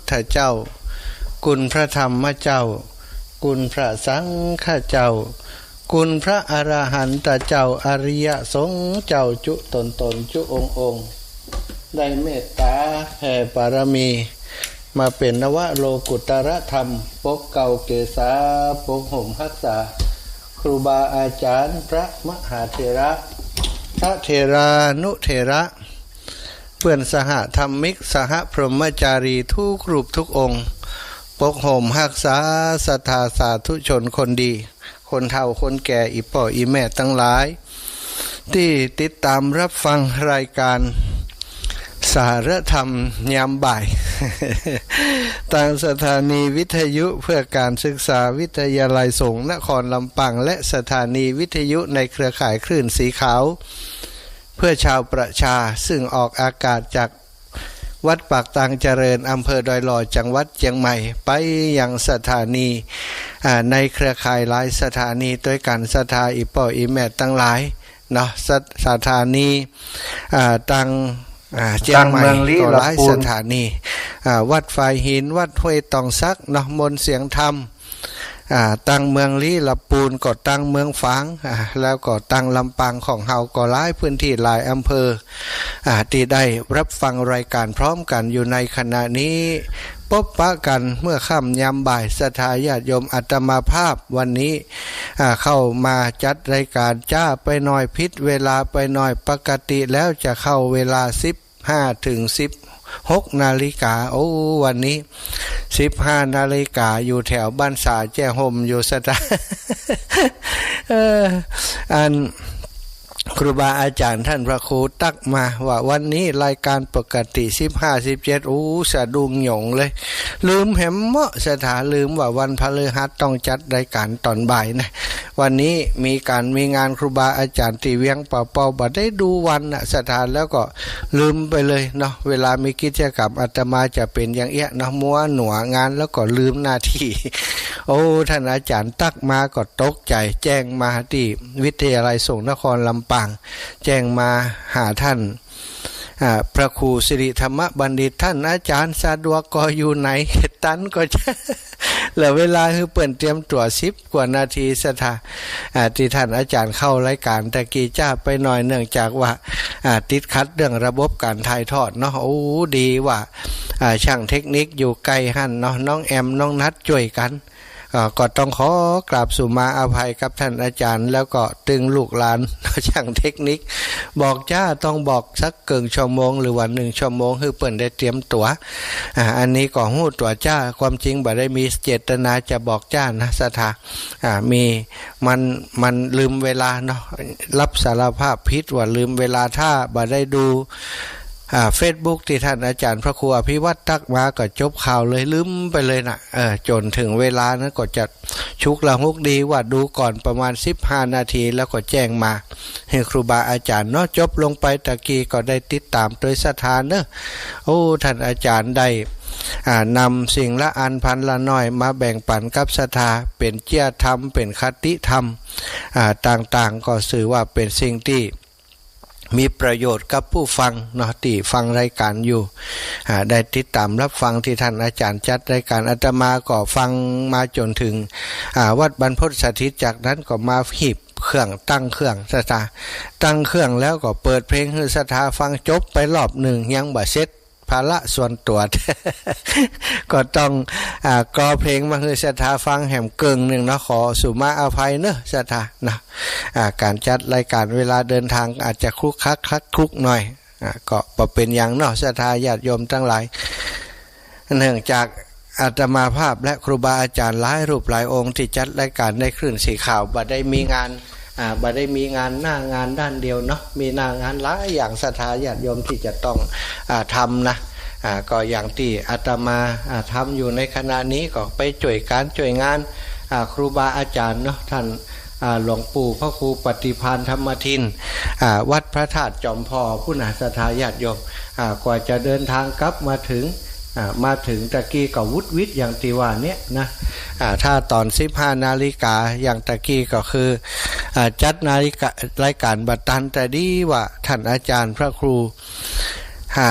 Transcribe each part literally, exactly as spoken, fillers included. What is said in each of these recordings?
ทธเจ้า คุณพระธรรมเจ้า คุณพระสังฆเจ้า คุณพระอรหันตเจ้า อริยสงฆ์เจ้า จุ๊ต๋นๆ จุ๊องค์ๆ ได้เมตต๋าแผ่บารมี มาเป๋นนวโลกุตรธรรม ปกเกล้าเกษา ปกห่มฮักษา ครูบาอาจ๋ารย์ พระมหาเถระ พระเถรานุเถระ เปื้อนสหธรรมิก สหพรหมจารี กู้รูปกู้องค์ ปกห่มฮักษาศรัทธาสาธุชนคนดี คนเฒ่าคนแก่ อี่ป้ออี่แม่ตังหลาย ตี้ติดต๋ามฮับฟังรายก๋านสารธรรมยามบ่าย ตางสถานีวิทยุเพื่อการศึกษาวิทยาลัยสงฆ์นครลำปาง และสถานีวิทยุในเครือข่ายคลื่นสีขาว เพื่อชาวประชา ซึ่งออกอากาศจากวัดปากตางเจริญ อำเภอดอยหล่อ จังหวัดเจียงใหม่ ไปยังสถานี อ่า ในเครือข่ายหลายสถานีตวยกั๋น ศรัทธาอี่ป้ออี่แม่ตังหลายเนาะ ส- สถานี อ่า ตาง อ่า เจียงใหม่ ตางเมืองลี้ลับปูน ก็หลายสถานี อ่า วัดฝายหิน วัดห้วยตองสักเนาะ มนต์เสียงธรรม อ่า ตางเมืองลี้ลับปูน ก็ตางเมืองฝาง อ่า แล้วก็ตางลำปางของเฮา ก็หลายพื้นตี้หลายอำเภอ อ่า ตี้ได้ฮับฟังรายก๋านพร้อมกั๋นอยู่ในขณะนี้ ปบปะกั๋นเมื่อค่ำยามบ่าย ศรัทธาญาติโยม อาตมาภาพวันนี้ อ่า เข้ามาจัดรายก๋านจ๊าไปหน่อย ผิดเวลาไปหน่อย ปกติแล้วจะเข้าเวลาสิบห้าถึงสิบหกนาฬิกา โอ้ วันนี้สิบห้านาฬิกา อยู่แถวบ้านสาแจ้ห่มอยู่ ศรัทธา เออ อัน ครูบาอาจ๋ารย์ต้านพระครูตั๊กมาว่าวันนี้รายก๋านปกติสิบห้า สิบเจ็ด อู้ สะดุ้งหยงเลย ลืมแหมเมาะ ศรัทธา ลืมว่าวันพฤหัสต้องจัดรายก๋านต๋อนบ่ายนะ วันนี้มีก๋านมีงานครูบาอาจ๋ารย์ตี้เวียงป่าเปา บ่ได้ดูวันน่ะ ศรัทธา แล้วก็ลืมไปเลยเนาะ เวลามีกิจกรรม อาตมาจะเป๋นอย่างเอี้ยเนาะ มัวหนัวงานแล้วก็ลืมหน้าตี้ โอ้ ต้านอาจ๋ารย์ตั๊กมาก็ตกใจ๋ แจ้งมาตี้วิทยาลัยสงฆ์นครลำปาง แจ้งมาหาต้าน อ่า พระครูสิริธรรมบัณฑิต ต้านอาจ๋ารย์สะดวกก่ออยู่ไหน ตันก็จะ เหลือเวลาหื้อเปิ้นเตรียมตั๋วสิบกว่านาที ศรัทธา อ่า ตี้ต้านอาจ๋ารย์เข้ารายก๋านตะกี้จ๊าไปหน่อย เนื่องจากว่า อ่า ติดขัดเรื่องระบบก๋านถ่ายทอดเนาะ โอ้ ดีว่า อ่า ช่างเทคนิคอยู่ใก้หั้นเนาะ น้องแอม น้องนัทจ้วยกั๋น อ่า ก็ต้องขอกราบสุมาอภัยกับต้านอาจ๋ารย์ แล้วก็ตึงลูกหลาน ช่างเทคนิค บอกจ๊าต้องบอกสักเกิ่งชั่วโมง หรือว่าหนึ่งชั่วโมง หื้อเปิ้นได้เตรียมตั๋ว อ่า อันนี้ก็ฮู้ตั๋วจ๊า ความจริงบ่ได้มีเจตนาจะบอกจ๊านะ ศรัทธา อ่า มี มัน มันลืมเวลาเนาะ รับสารภาพผิดว่าลืมเวลา ถ้าบ่ได้ดู อ่า เฟซบุ๊กตี้ต้านอาจ๋ารย์พระครูอภิวัตรตั๊กมาก็จบข่าวเลย ลืมไปเลยน่ะ เออ จ๋นเถิงเวลานั้นก็จะ ชุกละหุกดีว่าดูก่อนประมาณสิบห้านาที แล้วก็แจ้งมาหื้อครูบาอาจ๋ารย์เนาะ จบลงไปตะกี้ก็ได้ติดต๋ามตวยศรัทธาเนาะ โอ้ ต้านอาจ๋ารย์ได้ อ่า นำสิ่งละอันพันละน้อยมาแบ่งปั๋นกับศรัทธา เป๋นเจี้ยธรรม เป๋นคติธรรม อ่า ต่างๆ ก็ถือว่าเป๋นสิ่งตี้ มีประโยชน์กับผู้ฟังเนาะ ตี้ฟังรายก๋านอยู่ อ่า ได้ติดต๋ามฮับฟังตี้ต้านอาจ๋ารย์จัดรายก๋าน อาตมาก็ฟังมาจ๋นเถิง อ่า วัดบรรพตสถิต จากนั้นก็มาหีบเครื่อง ตั้งเครื่อง ศรัทธา ตั้งเครื่องแล้วก็เปิดเพลงหื้อศรัทธาฟัง จบไปรอบนึ่ง ยังบ่เสร็จ ภาระส่วนตั๋ว ก็ต้อง อ่า กอเพลงมาหื้อศรัทธาฟังแหมเกิ่งนึ่งเนาะ ขอสุมาอภัยเนาะศรัทธานะ อ่า ก๋านจัดรายก๋านเวลาเดินทางอาจจะคลุกคลักคลักคลุกหน่อย อ่า ก็บ่เป๋นหยังเนาะศรัทธาญาติโยมตังหลาย เนื่องจากอาตมาภาพและครูบาอาจ๋ารย์หลายรูปหลายองค์ตี้จัดรายก๋านในคลื่นสีขาว บ่ได้มีงาน อ่า บ่ได้มีงานหน้างานด้านเดียวเนาะ มีหน้างานหลายอย่างศรัทธาญาติโยมตี้จะต้อง อ่า ทำนะ อ่า ก็อย่างตี้อาตมา อ่า ทำอยู่ในขณะนี้ก็ไปจ้วยก๋านจ้วยงาน อ่า ครูบาอาจ๋ารย์เนาะ ต้าน อ่า หลวงปู่พระครูปฏิภาณธรรมทิน อ่า วัดพระธาตุจอมผ่อ พุ้นน่ะศรัทธาญาติโยม อ่า กว่าจะเดินทางกลับมาเถิง อ่า มาเถิงตะกี้ก็วุดวิดอย่างตี้ว่าเนี้ยนะ อ่า ถ้าต๋อนสิบห้านาฬิกา อย่างตะกี้ก็คือ อ่า จัดนาฬิกา รายก๋านบ่ตัน แต่ดีว่าต้านอาจ๋ารย์พระครู อ่า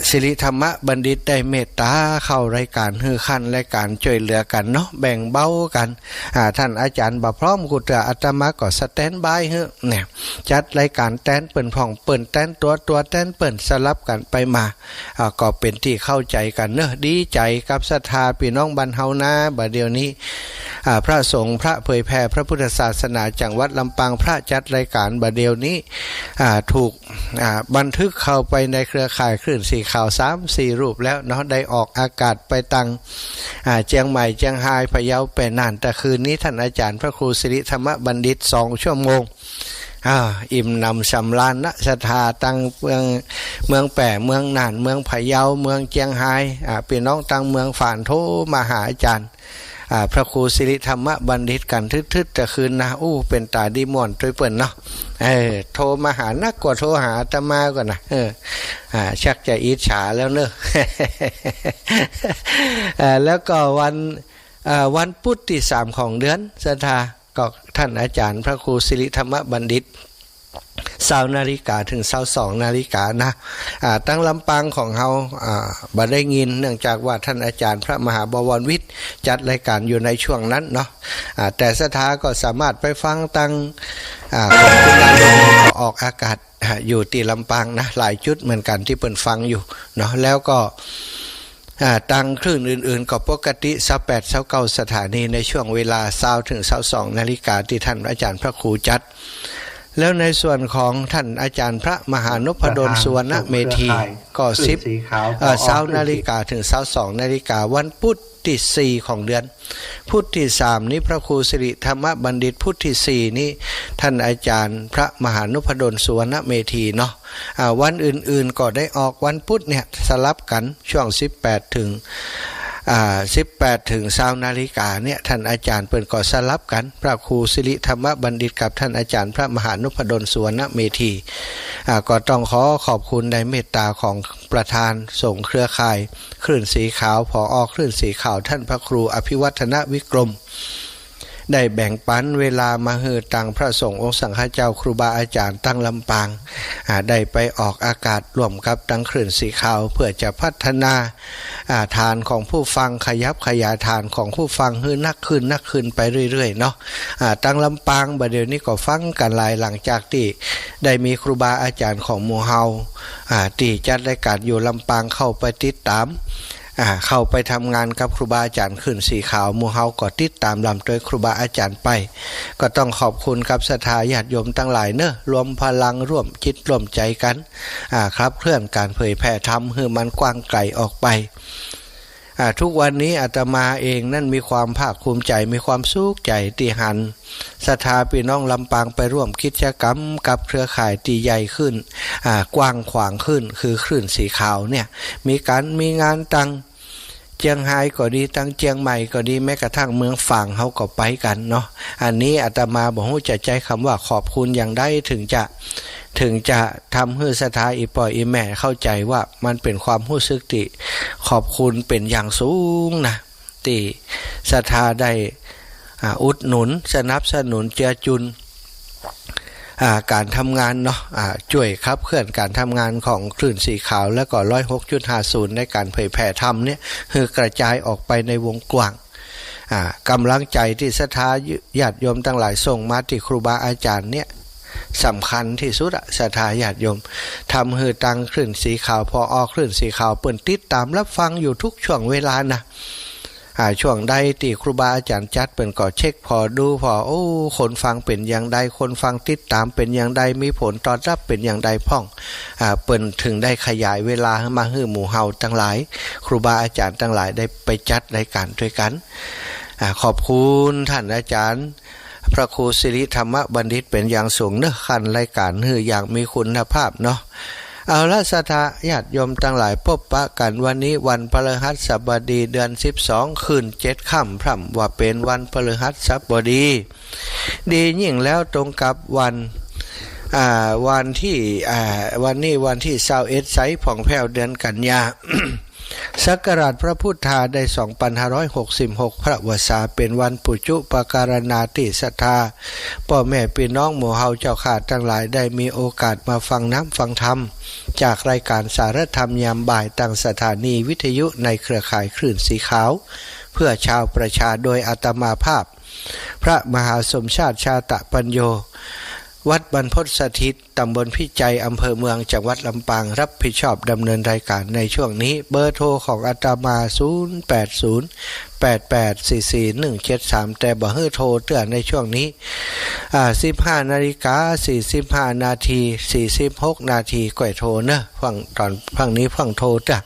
สิริธรรมบัณฑิตได้เมตต๋าเข้ารายก๋านหื้อขั้นรายก๋านจ้วยเหลือกั๋นเนาะ แบ่งเบากั๋น อ่า ต้านอาจ๋ารย์บ่พร้อมกู้เตื้อ อาตมาก็สแตนด์บายหื้อเนี่ย จัดรายก๋านแตนเปิ้นพ่อง เปิ้นแตนตั๋ว ตั๋วแตนเปิ้น สลับกั๋นไปมา อ่า ก็เป๋นตี้เข้าใจ๋กั๋นเนาะ ดีใจ๋กับศรัทธาปี้น้องบ้านเฮานา บ่าเดี่ยวนี้ อ่า พระสงฆ์ พระเผยแผ่พระพุทธศาสนาจังหวัดลำปาง พระจัดรายก๋านบ่าเดี่ยวนี้ อ่า ถูก อ่า บันทึกเข้าไปในเครือข่ายคลื่นสีขาวสามสี่รูปแล้วเนาะ ได้ออกอากาศไปตัง อ่า เจียงใหม่ เจียงฮาย พะเยา แป้น่าน แต่คืนนี้ต้านอาจ๋ารย์พระครูสิริธรรมบัณฑิตสองชั่วโมง อ่า อิ่มหนำสำราญนะ ศรัทธาตังเมือง เมืองแป้ เมืองน่าน เมืองพะเยา เมืองเจียงฮาย อ่า ปี้น้องตังเมืองฝางโทรมาหาอาจ๋ารย์ อ่า พระครูสิริธรรมบัณฑิตกั๋นทึดๆ แต่คืนนะ อู้ เป๋นต๋าดีม่วนตวยเปิ้นเนาะ เออ โทรมาหานักกว่าโทรหาอาตมาก่อนนะ เออ อ่า ชักจะอิจฉาแล้วเนาะ เอ่อ แล้วก็วัน เอ่อ วันพุธตี้สามของเดือน ศรัทธา ก็ต้านอาจ๋ารย์พระครูสิริธรรมบัณฑิต ซาวนาฬิกาเถิงซาวสองนาฬิกานะ อ่า ตังลำปางของเฮา อ่า บ่ได้ยิน เนื่องจากว่าต้านอาจ๋ารย์พระมหาบวรวิทย์จัดรายก๋านอยู่ในช่วงนั้นเนาะ อ่า แต่ศรัทธาก็สามารถไปฟังตัง อ่า ของคุณดารุณีก็ออกอากาศ อ่า อยู่ตี้ลำปางนะ หลายจุดเหมือนกั๋นตี้เปิ้นฟังอยู่เนาะ แล้วก็ อ่า ตังคลื่นอื่นๆ ก็ปกติ ซาวแปด ซาวเก้าสถานีในช่วงเวลาซาวเถิงซาวสองนาฬิกาตี้ต้านอาจ๋ารย์พระครูจัด แล้วในส่วนของต้านอาจ๋ารย์พระมหานพดลสุวรรณเมธี ก็สิบ เอ่อ ซาวนาฬิกาเถิงซาวสองนาฬิกา วันพุธตี้สี่ของเดือน พุธตี้สามนี้พระครูสิริธรรมบัณฑิต พุธตี้สี่นี้ต้านอาจ๋ารย์พระมหานพดลสุวรรณเมธีเนาะ อ่า วันอื่นๆ ก็ได้ออกวันพุธเนี่ยสลับกั๋น ช่วงสิบแปดเถิง อ่า สิบแปดเถิงซาวนาฬิกาเนี่ย ต้านอาจ๋ารย์เปิ้นก็สลับกั๋น พระครูสิริธรรมบัณฑิตกับต้านอาจ๋ารย์พระมหานพดลสุวรรณเมธี อ่า ก็ต้องขอขอบคุณในเมตต๋าของประธานสงฆ์เครือข่ายคลื่นสีขาว ผอ.คลื่นสีขาว ต้านพระครูอภิวัฒนวิกรม ได้แบ่งปันเวลามาหื้อตังพระสงฆ์องค์สังฆเจ้าครูบาอาจ๋ารย์ตังลำปาง อ่า ได้ไปออกอากาศร่วมกับตังคลื่นสีขาว เพื่อจะพัฒนา อ่า ฐานของผู้ฟัง ขยับขยายฐานของผู้ฟังหื้อนักขึ้นนักขึ้นไปเรื่อยๆ เนาะ อ่า ตังลำปางบ่าเดี่ยวนี้ก็ฟังกั๋นหลาย หลังจากตี้ได้มีครูบาอาจ๋ารย์ของหมู่เฮา อ่า ตี้จัดรายก๋านอยู่ลำปางเข้าไปติดต๋าม อ่า เข้าไปทำงานกับครูบาอาจ๋ารย์คลื่นสีขาว หมู่เฮาก็ติดต๋ามลำตวยครูบาอาจ๋ารย์ไป ก็ต้องขอบคุณกับศรัทธาญาติโยมตังหลายเนาะ รวมพลังร่วมจิตร่วมใจ๋กั๋น อ่า ขับเคลื่อนก๋านเผยแผ่ธรรมหื้อมันกว้างไกลออกไป อ่า ทุกวันนี้อาตมาเองนั้นมีความภาคภูมิใจ๋ มีความสุขใจ๋ตี้หันศรัทธาปี้น้องลำปางไปร่วมกิจกรรมกับเครือข่ายตี้ใหญ่ขึ้น อ่า กว้างขวางขึ้น คือคลื่นสีขาวเนี่ย มีก๋าน มีงานตังเจียงฮายก็ดี ตังเจียงใหม่ก็ดี แม้กระทั่งเมืองฝางเฮาก็ไปกั๋นเนาะ อันนี้อาตมาบ่ฮู้จะใจ๊กำว่าขอบคุณอย่างใด เถิงจะ เถิงจะทำหื้อศรัทธาอี่ป้ออี่แม่เข้าใจ๋ว่ามันเป๋นความฮู้สึกตี้ขอบคุณเป๋นอย่างสูงนะ ตี้ศรัทธาได้ อ่า อุดหนุน สนับสนุน เจือจุน อ่า ก๋านทำงานเนาะ อ่า จ้วยขับเคลื่อนก๋านทำงานของคลื่นสีขาว แล้วก็ ร้อยหกจุดห้าศูนย์ ในก๋านเผยแผ่ธรรมเนี่ย หื้อกระจายออกไปในวงกว้าง อ่า ก๋ำลังใจ๋ตี้ศรัทธาญาติโยมตังหลายส่งมาตี้ครูบาอาจ๋ารย์เนี่ย สำคัญตี้สุดอะ ศรัทธาญาติโยม ทำหื้อตังคลื่นสีขาว ผอ.คลื่นสีขาว เปิ้นติดต๋ามฮับฟังอยู่ทุกช่วงเวลานะ อ่า ช่วงใดตี้ครูบาอาจ๋ารย์จัด เปิ้นก็เช็คผ่อดูผ่อ โอ้ คนฟังเป๋นอย่างใด คนฟังติดต๋ามเป๋นอย่างใด มีผลตอบฮับเป๋นอย่างใดพ่อง อ่า เปิ้นเถิงได้ขยายเวลามาหื้อหมู่เฮาตังหลาย ครูบาอาจ๋ารย์ตังหลายได้ไปจัดรายก๋านตวยกั๋น อ่า ขอบคุณต้านอาจ๋ารย์ พระครูสิริธรรมบัณฑิตเป๋นอย่างสูงเนาะ คั้นรายก๋านหื้ออย่างมีคุณภาพเนาะ เอาละ ศรัทธาญาติโยมตังหลาย ปบปะกั๋นวันนี้วันพฤหัสบดี เดือนสิบสอง ขึ้นเจ็ดค่ำ พร่ำว่าเป๋นวันพฤหัสบดี ดียิ่งแล้วตรงกับวัน อ่า วันตี้ อ่า วันนี้วันตี้ซาวเอ็ด ใสผ่องแผ้ว เดือนกันยา ศักราชพระพุทธาได้สองปันห้าร้อยหกสิบหก พระวสา เป๋นวันปุจจุปการณาตี้ศรัทธา ป้อแม่ปี้น้องหมู่เฮาเจ้าข้าตังหลายได้มีโอกาสมาฟังน้ำฟังธรรม จากรายการสารธรรมยามบ่ายตางสถานีวิทยุในเครือข่ายคลื่นสีขาว เพื่อชาวประชา โดยอาตมาภาพ พระมหาสมชาติ ชาตะปัญโญ วัดบรรพตสถิต ตำบลพิจัย อำเภอเมือง จังหวัดลำปาง รับผิดชอบดำเนินรายการในช่วงนี้ เบอร์โทรของอาตมา ศูนย์แปดศูนย์ แปดแปดสี่สี่หนึ่งเจ็ดสาม แต่บ่หื้อโทรเตื้อในช่วงนี้ อ่า สิบห้านาฬิกาสี่สิบห้านาที สี่สิบหกนาที ก่อยโทรเนอะ ฟั่งต๋อน ฟั่งนี้ฟั่งโทรเตื้อ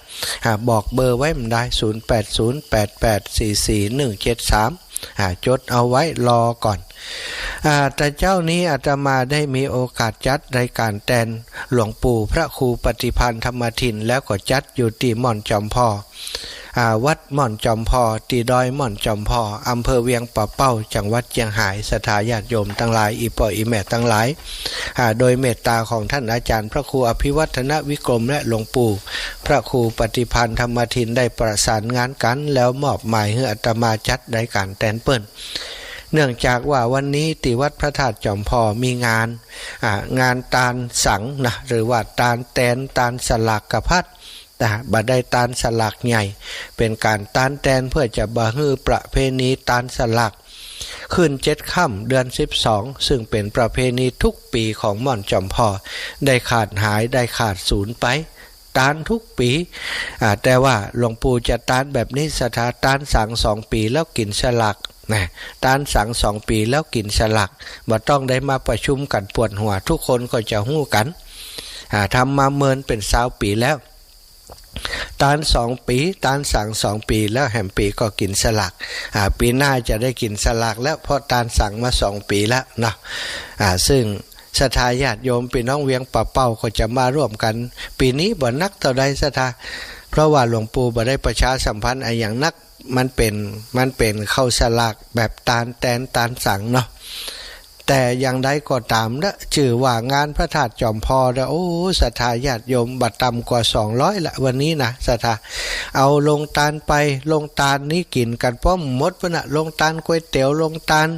อ่า บอกเบอร์ไว้มันได้ ศูนย์แปดศูนย์ แปดแปดสี่สี่หนึ่งเจ็ดสาม อ่า จดเอาไว้รอก่อน อ่า แต่เจ๊านี้อาตมาได้มีโอกาสจัดรายการแตนหลวงปู่พระครูปฏิภาณธรรมทิน แล้วก็จัดอยู่ตี้ม่อนจอมพอ อ่า วัดม่อนจอมพอ ตี้ดอยม่อนจอมพอ อำเภอเวียงป่าเป้า จังหวัดเจียงหาย ศรัทธาญาติโยมตังหลาย อี่ป้ออี่แม่ตังหลาย อ่า โดยเมตตาของท่านอาจารย์พระครูอภิวัฒนวิกรม และหลวงปู่พระครูปฏิภาณธรรมทิน ได้ประสานงานกั๋น แล้วมอบหมายหื้ออาตมาจัดรายการแตนเปิ้น เนื่องจากว่าวันนี้ตี้วัดพระธาตุจอมพอมีงาน อ่า งานตานสังนะ หรือว่าตานแตน ตานสลากพัด นะ บ่ได้ตานสลากใหญ่ เป๋นก๋านตานแตนเพื่อจะบ่หื้อประเพณีตานสลาก ขึ้นเจ็ดค่ำเดือนสิบสอง ซึ่งเป๋นประเพณีทุกปี๋ของม่อนจอมพอ ได้ขาดหาย ได้ขาดสูญไป ตานทุกปี๋ อ่า แต่ว่าหลวงปู่จะตานแบบนี้ศรัทธา ตานสังสองปี๋แล้วกิ๋นสลาก นะ ตานสังสองปี๋แล้วกิ๋นสลาก บ่ต้องได้มาประชุมกั๋นปวดหัว ทุกคนก็จะฮู้กั๋น อ่า ทำมาเมินเป๋นซาวปี๋แล้ว ตานสองปี๋ ตานสังสองปี๋ แล้วแหมปี๋ก็กิ๋นสลาก อ่า ปี๋หน้าจะได้กิ๋นสลากแล้ว เพราะตานสังมาสองปี๋แล้วเนาะ อ่า ซึ่งศรัทธาญาติโยมปี้น้องเวียงป่าเป้าก็จะมาร่วมกั๋น ปี๋นี้บ่นักเต้าใดศรัทธา เพราะว่าหลวงปู่บ่ได้ประชาสัมพันธ์อะหยังนัก มันเป๋น มันเป๋นข้าวสลากแบบตานแตนตานสังเนาะ แต่อย่างใดก็ต๋ามเนอะ จื้อว่างานพระธาตุจอมพอเนอะ โอ้ ศรัทธาญาติโยมบ่ต่ำกว่าสองร้อยละวันนี้นะ ศรัทธา เอาโรงตานไป โรงตานนี้กิ๋นกั๋นป้อมหมดปุ้นนะ โรงตานก๋วยเตี๋ยว โรงตาน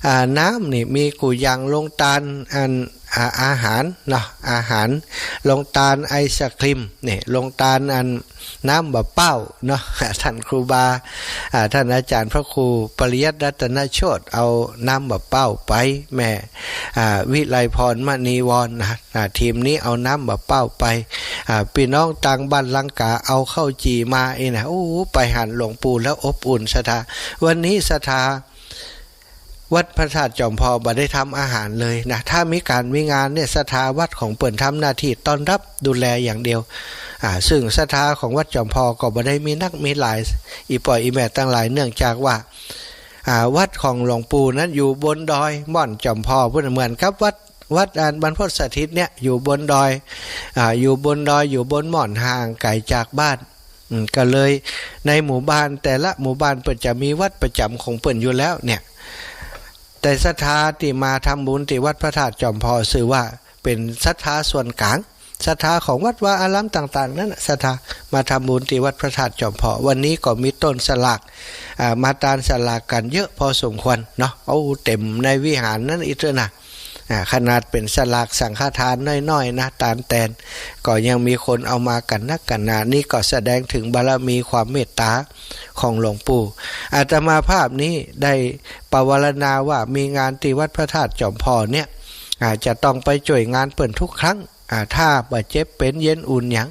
อ่า น้ำนี่มีกู้อย่าง โรงตานอัน อ่า อาหารเนาะ อาหาร โรงตานไอศกรีม นี่ โรงตานอัน น้ำบ่าเป้าเนาะ ท่านครูบา อ่า ท่านอาจารย์พระครูปริยัติรัตนโชติ เอาน้ำบ่าเป้าไป แม่ อ่า วิไลพรมณีวรนะ อ่า ทีมนี้เอาน้ำบ่าเป้าไป อ่า ปี้น้องตางบ้านลังกาเอาข้าวจี่มาอีกนะ โอ้ ไปหันหลวงปู่แล้วอบอุ่นศรัทธา วันนี้ศรัทธา วัดพระธาตุจอมพอบ่ได้ทำอาหารเลยนะ ถ้ามีก๋านมีงานเนี่ย ศรัทธาวัดของเปิ้นทำหน้าตี้ต้อนรับดูแลอย่างเดียว อ่า ซึ่งศรัทธาของวัดจอมพอก็บ่ได้มีนักมีหลาย อี่ป้ออี่แม่ตังหลาย เนื่องจากว่า อ่า วัดของหลวงปู่นั้นอยู่บนดอยม่อนจอมพอ เหมือนกับวัด วัดอันบรรพตสถิตเนี่ยอยู่บนดอย อ่า อยู่บนดอย อยู่บนม่อน ห่างไก๋จากบ้าน อืม ก็เลยในหมู่บ้านแต่ละหมู่บ้านเปิ้นจะมีวัดประจ๋ำของเปิ้นอยู่แล้วเนี่ย แต่ศรัทธาตี้มาทำบุญตี้วัดพระธาตุจอมพอ ซื่อว่าเป๋นศรัทธาส่วนก๋าง ศรัทธาของวัดวาอารามต่างๆ นั้นน่ะ ศรัทธามาทำบุญตี้วัดพระธาตุจอมพอ วันนี้ก็มีต้นสลาก อ่า มาตานสลากกั๋นเยอะพอสมควรเนาะ โอ้ เต็มในวิหารนั้นอีกเตื้อนะ อ่า ขนาดเป๋นสลากสังฆทานน้อยๆ นะ ตานแตน ก็ยังมีคนเอามากั๋นนักกั๋นหนา นี่ก็แสดงเถิงบารมีความเมตตาของหลวงปู่ อาตมาภาพนี้ได้ปวารณาว่ามีงานตี้วัดพระธาตุจอมพอเนี่ย อ่า จะต้องไปจ้วยงานเปิ้นทุกครั้ง อ่า ถ้าบ่เจ็บเป๋นเย็นอุ่นหยัง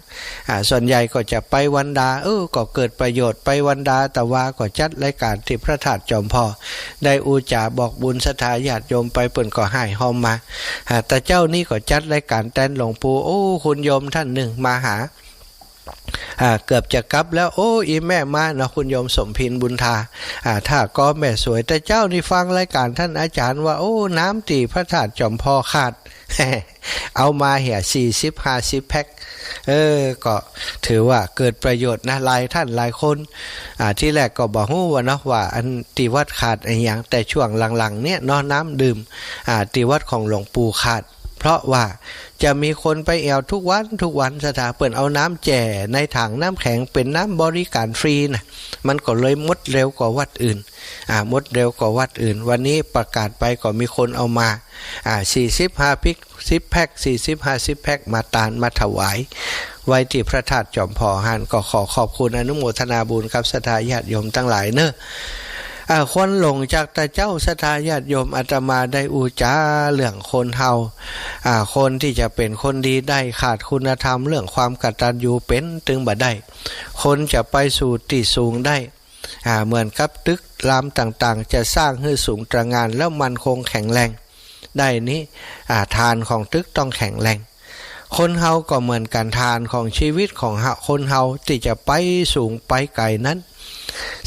อ่า ส่วนใหญ่ก็จะไปวันดา เออ ก็เกิดประโยชน์ ไปวันดา แต่ว่าก็จัดรายก๋านตี้พระธาตุจอมพอ ได้อู้จ๋าบอกบุญศรัทธาญาติโยมไป เปิ้นก็ฮ้ายฮอมมา อ่า แต่เจ๊านี้ก็จัดรายก๋านแตนหลวงปู่ โอ้ คุณโยมท่านนึ่งมาหา อ่า เกือบจะกลับแล้ว โอ้ อี่แม่มาเนาะ คุณโยมสมพินบุญทา อ่า ถ้าก็แม่สวย แต่เจ๊านี้ฟังรายก๋านต้านอาจ๋ารย์ว่า โอ้ น้ำตี้พระธาตุจอมพอขาด เอามาเหีย สี่สิบห้าสิบแพ็ค เออ ก็ถือว่าเกิดประโยชน์นะ หลายต้านหลายคน อ่า ตี้แรกก็บ่ฮู้ว่าเนาะ ว่าอันตี้วัดขาดอะหยัง แต่ช่วงหลังๆ เนี่ยเนาะ น้ำดื่ม อ่า ตี้วัดของหลวงปู่ขาด เพราะว่าจะมีคนไปแอ่วทุกวันทุกวัน ศรัทธา เปิ้นเอาน้ำแจ่ในถังน้ำแข็งเป๋นน้ำบริการฟรีน่ะ มันก็เลยหมดเร็วกว่าวัดอื่น อ่า หมดเร็วกว่าวัดอื่น วันนี้ประกาศไปก็มีคนเอามา อ่า สี่สิบห้าแพ็ค สิบแพ็ค สี่สิบ ห้าสิบแพ็ค มาตานมาถวาย ไว้ตี้พระธาตุจอมผ่อหั้น ก็ขอขอบคุณอนุโมทนาบุญกับศรัทธาญาติโยมตังหลายเนาะ อ่า ควันหลงจากตาเจ้า ศรัทธาญาติโยม อาตมาได้อู้จ๋าเรื่องคนเฮา อ่า คนตี้จะเป๋นคนดีได้ขาดคุณธรรมเรื่องความกตัญญูเป๋นตึงบ่ได้ คนจะไปสู่ตี้สูงได้ อ่า เหมือนกับตึกรามต่างๆ จะสร้างหื้อสูงตระหง่านแล้วมั่นคงแข็งแรงได้นี้ อ่า ฐานของตึกต้องแข็งแรง คนเฮาก็เหมือนกั๋น ฐานของชีวิตของเฮา คนเฮาตี้จะไปสูงไปไก๋นั้น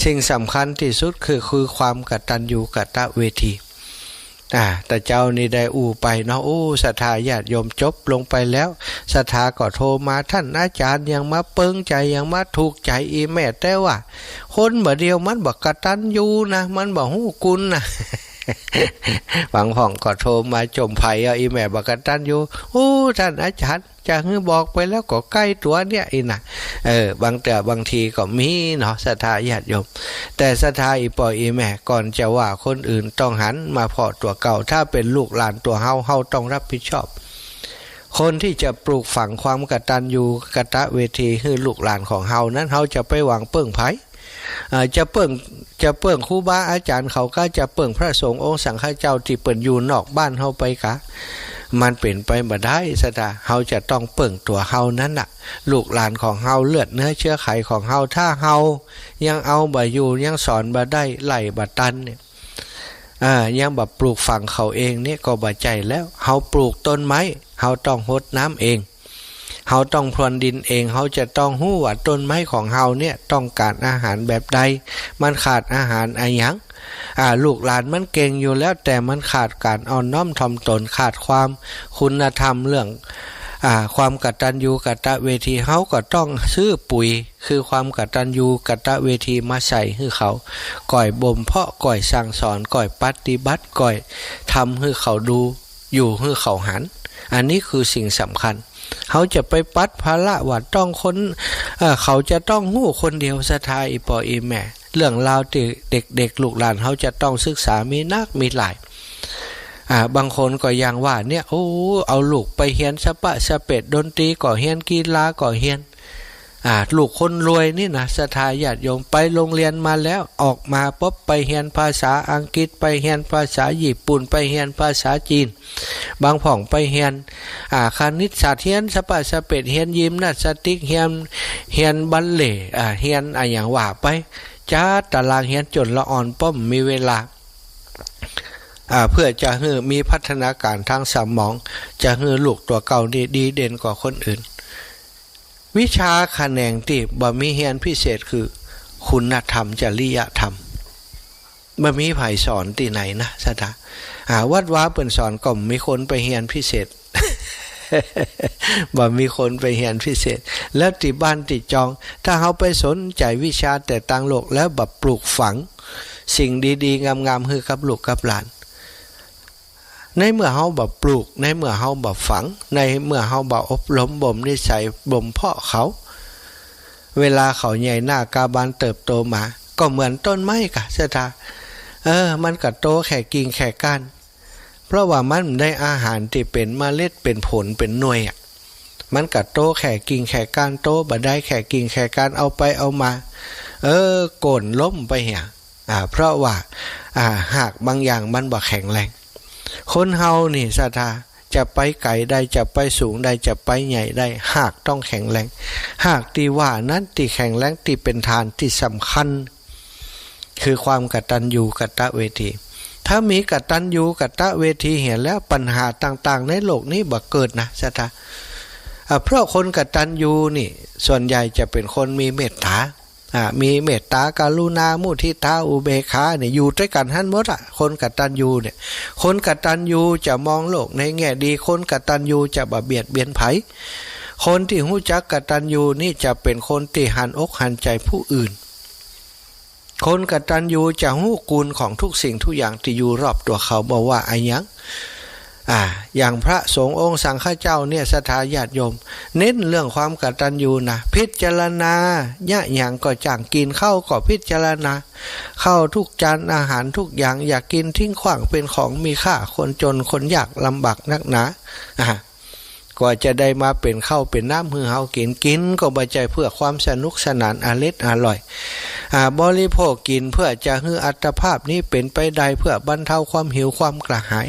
สิ่งสำคัญตี้สุดคือ คือความกตัญญูกตเวที อ่า ตาเจ้านี่ได้อู้ไปเนาะ โอ้ ศรัทธาญาติโยม จบลงไปแล้ว ศรัทธาก็โทรมา ต้านอาจ๋ารย์ยังมาเปิงใจ๋ ยังมาถูกใจ๋อี่แม่ แต่ว่าคนบ่าเดียวมันบ่กตัญญูนะ มันบ่ฮู้คุณนะ บางพ่องก็โทรมาจ่มไผเอา อี่แม่บ่กตัญญู โอ้ ต้านอาจ๋ารย์ จะหื้อบอกไปแล้วก็ใก้ตั๋วเนี่ย อี้น่ะ เออ บางเตื้อบางทีก็มีเนาะ ศรัทธาญาติโยม แต่ศรัทธาอี่ป้ออี่แม่ ก่อนจะว่าคนอื่นต้องหันมาเป๋นตั๋วเก่า ถ้าเป๋นลูกหลานตั๋วเฮา เฮาต้องรับผิดชอบ คนตี้จะปลูกฝังความกตัญญูกตเวทีหื้อลูกหลานของเฮานั้น เฮาจะไปหวังเปิ้งไผ อ่า จะเปิ้ง จะเปิ้งครูบาอาจ๋ารย์เขากา จะเปิ้งพระสงฆ์องค์สังฆเจ้าตี้เปิ้นอยู่นอกบ้านเฮาไปกา มันเป๋นไปบ่ได้ ศรัทธา เฮาจะต้องเปิ้งตั๋วเฮานั้นน่ะ ลูกหลานของเฮา เลือดเนื้อเชื้อไขของเฮา ถ้าเฮายังเอาบ่อยู่ ยังสอนบ่ได้ ไล่บ่ตันเนี่ย อ่า ยังบ่ปลูกฝังเขาเองเนี่ยก็บ่ใจ้แล้ว เฮาปลูกต้นไม้ เฮาต้องฮดน้ำเอง เฮาต้องพรวนดินเอง เฮาจะต้องฮู้ว่าต้นไม้ของเฮาเนี่ยต้องก๋านอาหารแบบใด มันขาดอาหารอะหยัง อ่า ลูกหลานมันเก่งอยู่แล้ว แต่มันขาดก๋านอ่อนน้อมถ่อมตน ขาดความคุณธรรมเรื่อง อ่า ความกตัญญูกตเวที เฮาก็ต้องซื้อปุ๋ย คือความกตัญญูกตเวทีมาใส่หื้อเขา ก่อยบ่มเพาะ ก่อยสั่งสอน ก่อยปฏิบัติ ก่อยทำหื้อเขาดู อยู่หื้อเขาหัน อันนี้คือสิ่งสำคัญ เฮาจะไปปัดภาระว่าต้องคน เอ่อ เขาจะต้องฮู้คนเดียว ศรัทธาอี่ป้ออี่แม่ เรื่องราวตี้เด็กๆ ลูกหลานเฮาจะต้องศึกษามีนักมีหลาย อ่า บางคนก็อย่างว่าเนี่ย โอ้ เอาลูกไปเฮียนสะปะสะเปด ดนตรีก็เฮียน กีฬาก็เฮียน อ่า ลูกคนรวยนี่นะ ศรัทธาญาติโยม ไปโรงเรียนมาแล้ว ออกมาปุ๊บไปเฮียนภาษาอังกฤษ ไปเฮียนภาษาญี่ปุ่น ไปเฮียนภาษาจีน บางพ่องไปเฮียน อ่า คณิตศาสตร์ เฮียนสะปะสะเปด เฮียนยิมนาสติก เฮียน เฮียนบัลเล่ต์ อ่า เฮียนอะหยังว่าไป จัดตารางเฮียนจ๋นละอ่อน ป้อบ่มีเวลา อ่า เปื้อจะหื้อมีพัฒนาก๋ารตางสมอง จะหื้อลูกตั๋วเก่านี่ดีเด่นกว่าคนอื่น วิชาขะแหนงตี้บ่มีเฮียนพิเศษคือคุณธรรม จริยธรรม บ่มีใผสอนตี้ไหนนะ ศรัทธา อ่า วัดวาเปิ้นสอนก็บ่มีคนไปเฮียนพิเศษ บ่มีคนไปเฮียนพิเศษ แล้วตี้บ้านตี้จอง ถ้าเฮาไปสนใจ๋วิชาแต่ตางโลก แล้วบ่ปลูกฝังสิ่งดีๆ งามๆ หื้อกับลูกกับหลาน ในเมื่อเฮาบ่ปลูก ในเมื่อเฮาบ่ฝัง ในเมื่อเฮาบ่อบรมบ่มนิสัยบ่มเพาะเขา เวลาเขาใหญ่หน้ากาบานเติบโตมา ก็เหมือนต้นไม้กา ศรัทธา เออ มันก็โตแค่กิ่งแค่ก้าน เพราะว่ามันได้อาหารตี้เป๋นเมล็ด เป๋นผล เป๋นหน่วยอะ มันก็โตแค่กิ่งแค่ก้าน โตบ่ได้แค่กิ่งแค่ก้าน เอาไปเอามา เออ โก่นล้มไปเหีย อ่า เพราะว่า อ่า ฮากบางอย่างมันบ่แข็งแรง คนเฮานี่ ศรัทธา จะไปไก๋ได้ จะไปสูงได้ จะไปใหญ่ได้ ฮากต้องแข็งแรง ฮากตี้ว่านั้นตี้แข็งแรง ตี้เป๋นฐานตี้สำคัญ คือความกตัญญูกตเวที ถ้ามีกตัญญูกตเวทีเหียแล้ว ปัญหาต่างๆ ในโลกนี้บ่เกิดนะ ศรัทธา อ่า เพราะคนกตัญญูนี่ ส่วนใหญ่จะเป๋นคนมีเมตตา อ่า มีเมตตา กรุณา มุทิตา อุเบกขาเนี่ย อยู่ตวยกั๋นหั้นหมดอะ คนกตัญญูเนี่ย คนกตัญญูจะมองโลกในแง่ดี คนกตัญญูจะบ่เบียดเบียนใผ คนตี้ฮู้จักกตัญญูนี่จะเป๋นคนตี้หันอกหันใจ๋ผู้อื่น คนกตัญญูจะฮู้คุณของทุกสิ่งทุกอย่างตี้อยู่รอบตั๋วเขา บ่ว่าอะหยัง อ่า อย่างพระสงฆ์องค์สังฆเจ้าเนี่ย ศรัทธาญาติโยม เน้นเรื่องความกตัญญูนะ พิจารณา เยียะหยังก็จ้าง กิ๋นข้าวก็พิจารณา ข้าวทุกจาน อาหารทุกอย่าง อย่ากิ๋นทิ้งขว้าง เป๋นของมีค่า คนจนคนยากลำบากนักหนา อ่า กว่าจะได้มาเป๋นข้าวเป๋นน้ำหื้อเฮากิ๋น กิ๋นก็บ่ใจ้เพื่อความสนุกสนานอร็ดอร่อย อ่า บริโภคกิ๋นเพื่อจะหื้ออัตภาพนี้เป๋นไปได้ เพื่อบรรเทาความหิวความกระหาย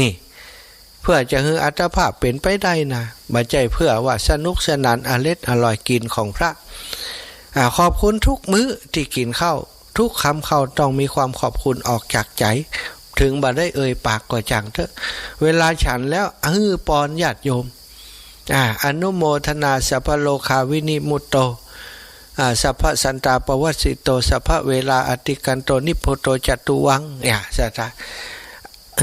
นี่ เพื่อจะหื้ออัตภาพเป๋นไปได้นะ บ่ใจ้เพื่อว่าสนุกสนานอร็ดอร่อยกิ๋นของพระ อ่า ขอบคุณทุกมื้อตี้กิ๋นข้าว ทุกคำข้าวต้องมีความขอบคุณออกจากใจ๋ เถิงบ่ได้เอ่ยปากก็จ้างเต๊อะ เวลาฉันแล้วหื้อปอนญาติโยม อ่า อนุโมทนา สัพพะโรคาวินิมุตโต อ่า สัพพะสันตาปวัสสิโต สัพพะเวราอติกันโต นิพพุตโตจตุวัง เนี่ย ศรัทธา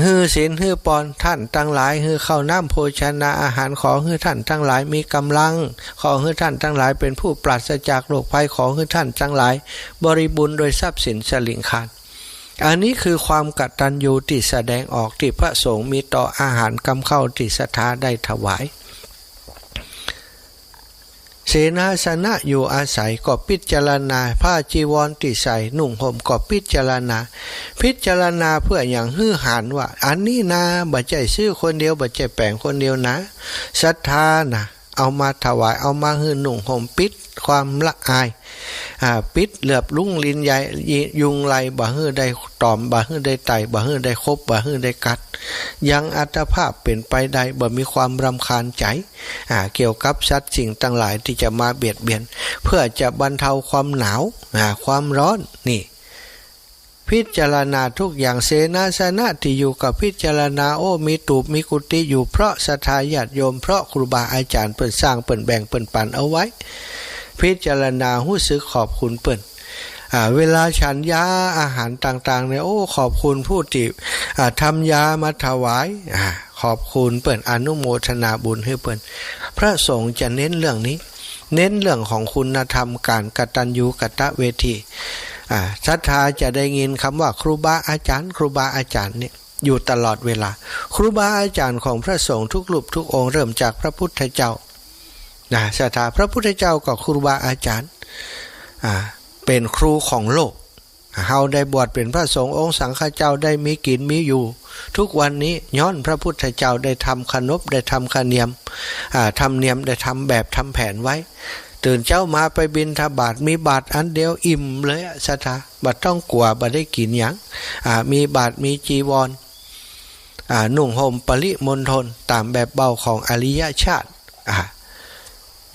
หื้อศีลหื้อปอนต้านตังหลาย หื้อข้าวน้ำโภชนาอาหาร ขอหื้อต้านตังหลายมีก๋ำลัง ขอหื้อต้านตังหลายเป๋นผู้ปราศจากโรคภัย ขอหื้อต้านตังหลายบริบูรณ์โดยทรัพย์สินสะหลิ่งคาน อันนี้คือความกตัญญูตี้แสดงออกตี้พระสงฆ์มีต่ออาหารกำข้าวตี้ศรัทธาได้ถวาย เสนาสนะอยู่อาศัยก็พิจารณา ผ้าจีวรตี้ใส่นุ่งห่มก็พิจารณา พิจารณาเพื่อหยัง หื้อหันว่าอันนี้นา บ่ใจ้ซื้อคนเดียว บ่ใจ้แป๋งคนเดียวนะ ศรัทธานะ เอามาถวาย เอามาหื้อนุ่งห่ม ปิดความละอาย อ่า ปิดเหลือบลุ่งลิ้นใย ยุงลายบ่หื้อได้ตอม บ่หื้อได้ไต่ บ่หื้อได้ขบ บ่หื้อได้กัด ยังอัตภาพเป๋นไปได้ บ่มีความรำคาญใจ๋ อ่า เกี่ยวกับสัตว์สิ่งตังหลายตี้จะมาเบียดเบียน เพื่อจะบรรเทาความหนาว อ่า ความร้อน นี่ พิจารณาทุกอย่าง เสนาสนะตี้อยู่ก็พิจารณา โอ้ มีตูบมีกุฏิอยู่ เพราะศรัทธาญาติโยม เพราะครูบาอาจ๋ารย์เปิ้นสร้าง เปิ้นแบ่ง เปิ้นปันเอาไว้ พิจารณาฮู้สึกขอบคุณเปิ้น อ่า เวลาฉันยาอาหารต่างๆ เนี่ย โอ้ ขอบคุณผู้ตี้ อ่า ทำยามาถวาย อ่า ขอบคุณเปิ้น อนุโมทนาบุญหื้อเปิ้น พระสงฆ์จะเน้นเรื่องนี้ เน้นเรื่องของคุณธรรมก๋านกตัญญูกตเวที อ่า ศรัทธาจะได้ยินกำว่าครูบาอาจ๋ารย์ ครูบาอาจ๋ารย์เนี่ยอยู่ตลอดเวลา ครูบาอาจ๋ารย์ของพระสงฆ์ทุกรูปทุกองค์ เริ่มจากพระพุทธเจ้า นะ ศรัทธา พระพุทธเจ้าก็ครูบาอาจ๋ารย์ อ่า เป๋นครูของโลก เฮาได้บวชเป๋นพระสงฆ์องค์สังฆเจ้า ได้มีกิ๋นมีอยู่ทุกวันนี้ ย้อนพระพุทธเจ้าได้ทำขนบ ได้ทำขะเนียม อ่า ธรรมเนียม ได้ทำแบบทำแผนไว้ ตื่นเจ๊ามาไปบิณฑบาต มีบาตรอันเดียวอิ่มเลยอะ ศรัทธา บ่ต้องกั๋วบ่ได้กิ๋นหยัง อ่า มีบาตร มีจีวร อ่า นุ่งห่มปริมณฑล ต๋ามแบบเบาของอริยชาติ อ่า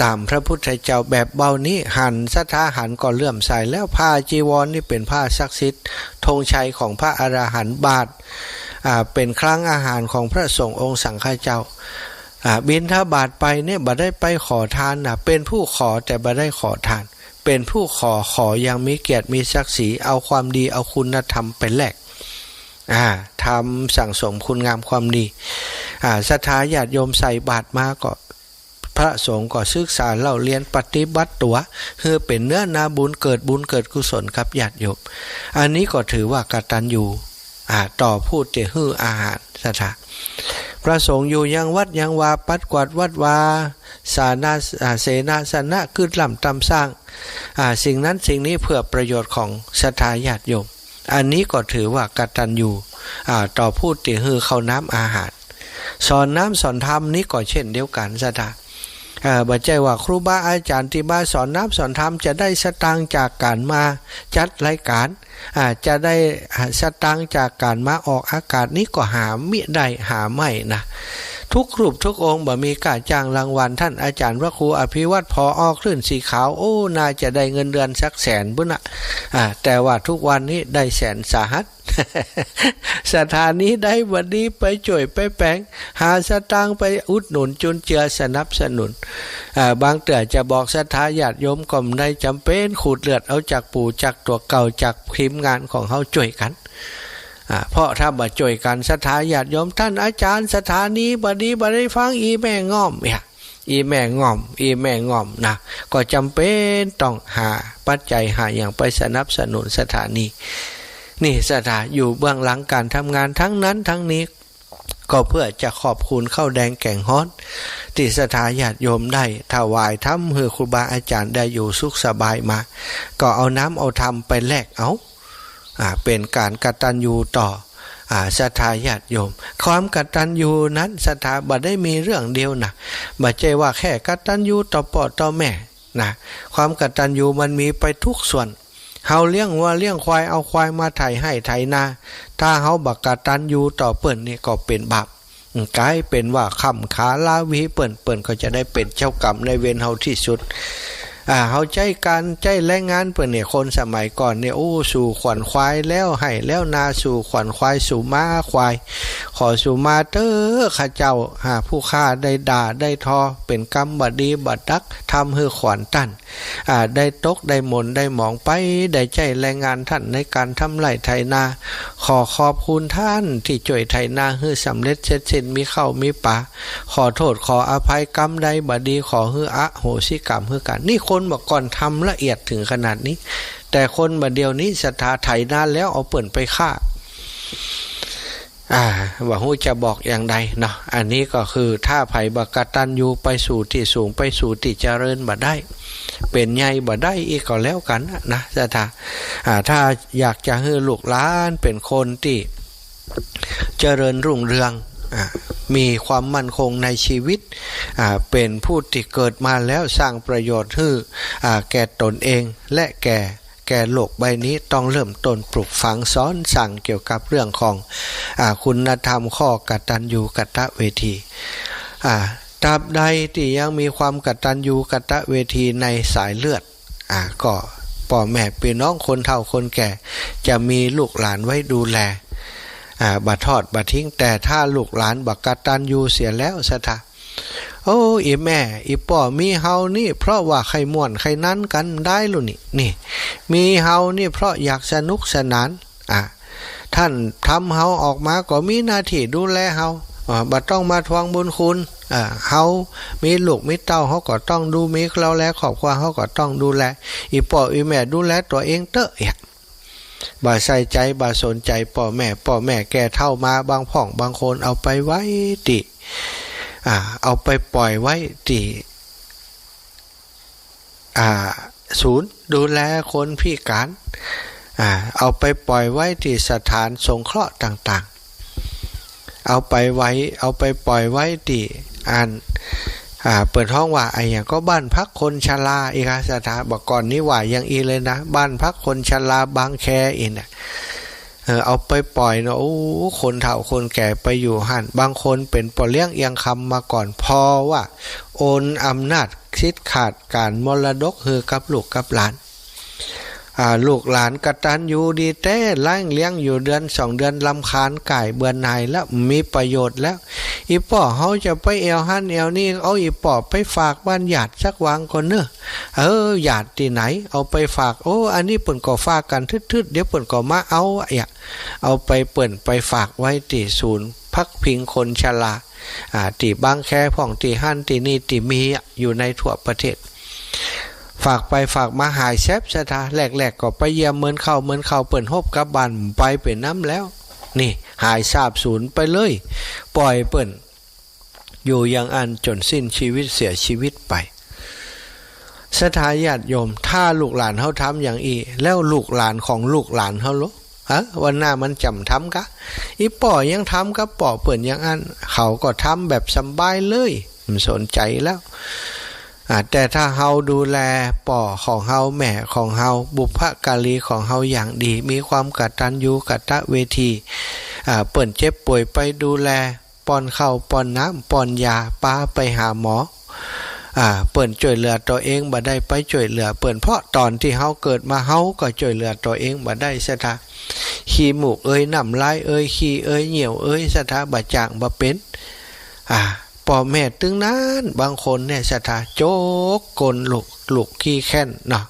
ต๋ามพระพุทธเจ้าแบบเบานี้ หัน ศรัทธาหันก็เลื่อมใสแล้ว ผ้าจีวรนี่เป๋นผ้าศักดิ์สิทธิ์ ธงชัยของพระอรหันต์ บาตร อ่า เป๋นคลังอาหารของพระสงฆ์องค์สังฆเจ้า อ่า บิณฑบาตไปเนี่ยบ่ได้ไปขอทานนะ เป๋นผู้ขอแต่บ่ได้ขอทาน เป๋นผู้ขอ ขออย่างมีเกียรติมีศักดิ์ศรี เอาความดีเอาคุณธรรมไปแลก อ่า ทำสั่งสมคุณงามความดี อ่า ศรัทธาญาติโยมใส่บาตรมาก็ พระสงฆ์ก็ศึกษาเล่าเรียนปฏิบัติตั๋ว หื้อเป๋นเนื้อนาบุญ เกิดบุญเกิดกุศลกับญาติโยม อันนี้ก็ถือว่ากตัญญู อ่า ต่อผู้ตี้หื้ออาหาร ศรัทธา พระสงฆ์อยู่ยังวัดยังวา ปัดกวาดวัดวา สานา อ่า เสนาสนะ กึ๊ดล่ำตำสร้าง อ่า สิ่งนั้นสิ่งนี้เพื่อประโยชน์ของศรัทธาญาติโยม อันนี้ก็ถือว่ากตัญญู อ่า ต่อผู้ตี้หื้อข้าวน้ำอาหาร สอนน้ำสอนธรรมนี้ก็เช่นเดียวกั๋น ศรัทธา อ่า บ่ใจ้ว่าครูบาอาจ๋ารย์ตี้มาสอนน้ำสอนธรรมจะได้สตางค์จากก๋านมาจัดรายก๋าน อ่า จะได้ อ่า สตางค์จากก๋านมาออกอากาศนี้ก็หามิได้ หาไม่นะ ทุกรูปทุกองค์บ่มีก้าจ้างรางวัล ต้านอาจ๋ารย์พระครูอภิวัฒน์ ผอ. คลื่นสีขาว โอ้ น่าจะได้เงินเดือนสักแสนปุ้นนะ อ่า แต่ว่าทุกวันนี้ได้แสนสาหัส ศรัทธานี้ได้บ่ดีไปจ้วยไปแป๋ง หาสตางค์ไปอุดหนุนจุนเจือสนับสนุน อ่า บางเตื้อจะบอกศรัทธาญาติโยมก็บ่ได้ จ๋ำเป๋นขูดเลือดเอาจากปู่จากตั๋วเก่าจากทีมงานของเฮาจ้วยกั๋น อ่า เพราะถ้าบ่จ้วยกั๋น ศรัทธาญาติโยม ต้านอาจ๋ารย์ ศรัทธานี้บ่ดีบ่ได้ฟัง อี่แม่ง่อม เนี่ย อี่แม่ง่อม อี่แม่ง่อมนะ ก็จ๋ำเป๋นต้องหาปัจจัยหาหยังไปสนับสนุนศรัทธานี้ นี่ศรัทธาอยู่เบื้องหลังก๋านทำงานทั้งนั้นทั้งนี้ ก็เพื่อจะขอบคุณข้าวแดงแกงฮ้อน ตี้ศรัทธาญาติโยมได้ถวายธรรมหื้อครูบาอาจ๋ารย์ได้อยู่สุขสบายมา ก็เอาน้ำเอาธรรมไปแลกเอา อ่า เป๋นก๋านกตัญญูต่อ อ่า ศรัทธาญาติโยม ความกตัญญูนั้นศรัทธาบ่ได้มีเรื่องเดียวนะ บ่ใจ้ว่าแค่กตัญญูต่อป้อต่อแม่ นะ ความกตัญญูมันมีไปทุกส่วน เฮาเลี้ยงวัวเลี้ยงควาย เอาควายมาไถไฮ่ไถนา ถ้าเฮาบ่กตัญญูต่อเปิ้นนี่ก็เป๋นบาป ก๋ายเป๋นว่าค้ำขาลาวีเปิ้น เปิ้นก็จะได้เป๋นเจ้ากรรมนายเวรเฮาตี้สุด อ่า เฮาใจ๊ก๋านใจ๊แรงงานเปิ้นเนี่ย คนสมัยก่อนเนี่ย โอ้ สู่ขวัญควายแล้วไฮ่แล้วนา สู่ขวัญควายสู่ม้าควาย ขอสู่มาเต๊อะข้าเจ้า อ่า ผู้ข้าได้ด่าได้ทอ เป๋นกำบ่ดีบ่ดัก ทำหื้อขวัญต้าน อ่า ได้ตกได้หม่นได้หมองไป ได้ใจ๊แรงงานต้านในก๋านทำไฮ่ไถนา ขอขอบคุณต้านตี้จ้วยไถนาหื้อสำเร็จเสร็จสิ้น มีข้าวมีป๋า ขอโต้ษขออภัยกำใดบ่ดี ขอหื้ออโหสิกรรมหื้อกั๋น นี่คนบ่าก่อนทำละเอียดเถิงขนาดนี้ แต่คนบ่าเดี่ยวนี้ศรัทธาไถนาแล้วเอาเปิ้นไปฆ่า อ่า บ่ฮู้จะบอกอย่างใดเนาะ อันนี้ก็คือถ้าใผบ่กตัญญูไปสู่ตี้สูง ไปสู่ตี้เจริญบ่ได้ เป๋นใหญ่บ่ได้อีกก็แล้วกั๋นนะ ศรัทธา อ่า ถ้าอยากจะหื้อลูกหลานเป๋นคนตี้เจริญรุ่งเรือง อ่า มีความมั่นคงในชีวิต อ่า เป๋นผู้ตี้เกิดมาแล้วสร้างประโยชน์หื้อ อ่า แก่ตนเองและแก่ แก่โลกใบนี้ ต้องเริ่มต้นปลูกฝังสอนสั่งเกี่ยวกับเรื่องของ อ่า คุณธรรมข้อกตัญญูกตเวที อ่า ตราบใดตี้ยังมีความกตัญญูกตเวทีในสายเลือด อ่า ก็ป้อแม่ปี้น้องคนเฒ่าคนแก่จะมีลูกหลานไว้ดูแล อ่า บ่ทอดบ่ทิ้ง แต่ถ้าลูกหลานบ่กตัญญูเสียแล้วศรัทธา โอ้ อี่แม่อี่ป้อมีเฮานี่เพราะว่าใค่ม่วนใค่มันกั๋นได้ลูกนี่ นี่ มีเฮานี่เพราะอยากสนุกสนาน อ่า ต้านทำเฮาออกมาก็มีหน้าตี้ดูแลเฮา อ่า บ่ต้องมาทวงบุญคุณ อ่า เฮามีลูกมีเต้าเฮาก็ต้องดู มีเฮาแลครอบครัวเฮาก็ต้องดูแล อี่ป้ออี่แม่ดูแลตั๋วเองเต๊อะ เอ๊ะ บ่ใส่ใจ๋บ่สนใจ๋ป้อแม่ ป้อแม่แก่เฒ่ามา บางพ่องบางคนเอาไปไว้ตี้ อ่า เอาไปป่อยไว้ตี้ อ่า ศูนย์ดูแลคนพิก๋าน อ่า เอาไปป่อยไว้ตี้สถานสงเคราะห์ต่างๆ เอาไปไว้ เอาไปป่อยไว้ตี้อัน อ่า เปิ้นฮ้องว่าอะหยังก็บ้านพักคนชรา อีกาศรัทธา บ่าก่อนนี้ว่าอย่างอี้เลยนะ บ้านพักคนชราบางแคอี้นะ เออ เอาไปป่อยเนาะ โอ้ คนเฒ่าคนแก่ไปอยู่หั้น บางคนเป๋นป้อเลี้ยงเอี้ยงคำมาก่อน ผ่อว่าโอนอำนาจสิทธิ์ขาดก๋านมรดกหื้อกับลูกกับหลาน อ่า ลูกหลานกตัญญูดีแต๊ เลี้ยง เลี้ยงอยู่เดือนสองเดือนรำคาญก่ายเบื่อหน่ายแล้ว บ่มีประโยชน์แล้ว อี่ป้อเฮาจะไปแอ่วหั้นแอ่วนี่ เอาอี่ป้อไปฝากบ้านญาติสักวางก่อนเน่อ เออ ญาติตี้ไหน เอาไปฝาก โอ้ อันนี้เปิ้นก็ฝากกั๋นทึดๆ เดี๋ยวเปิ้นก็มาเอา อะ เอาไป เปิ้นไปฝากไว้ตี้ศูนย์พักพิงคนชรา อ่า ตี้บางแคพ่อง ตี้หั้นตี้นี่ ตี้มีอะ อยู่ในทั่วประเทศ ฝากไปฝากมาหายแซบศรัทธา แรกๆ ก็ไปเยี่ยมเมินเข้า เมินเข้าเปิ้นฮบกลับบ้านไปเป๋นน้ำแล้ว นี่ หายสาบสูญไปเลย ป่อยเปิ้น อยู่อย่างอั้นจ๋นสิ้นชีวิตเสียชีวิตไป ศรัทธาญาติโยม ถ้าลูกหลานเฮาทำอย่างอี้ แล้วลูกหลานของลูกหลานเฮาละ ฮะ วันหน้ามันจ๋ำทำกา อี่ป้อยังทำกับป้อเปิ้นอย่างอั้น เขาก็ทำแบบสบายเลย บ่สนใจ๋แล้ว อ่า แต่ถ้าเฮาดูแลป้อของเฮา แม่ของเฮา บุพการีของเฮาอย่างดี มีความกตัญญูกตเวที อ่า เปิ้นเจ็บป่วยไปดูแล ป้อนข้าวป้อนน้ำป้อนยา ปาไปหาหมอ อ่า เปิ้นจ้วยเหลือตั๋วเองบ่ได้ ไปจ้วยเหลือเปิ้น เพราะต๋อนตี้เฮาเกิดมา เฮาก็จ้วยเหลือตั๋วเองบ่ได้ศรัทธา ขี้มูกเอย น้ำลายเอย ขี้เอย เยี่ยวเอย ศรัทธา บ่จ๋างบ่เป๋น อ่า ป้อแม่ตึงนั้น บางคนเนี่ยศรัทธา จกก้นลูก ลูกขี้แค้นเนาะ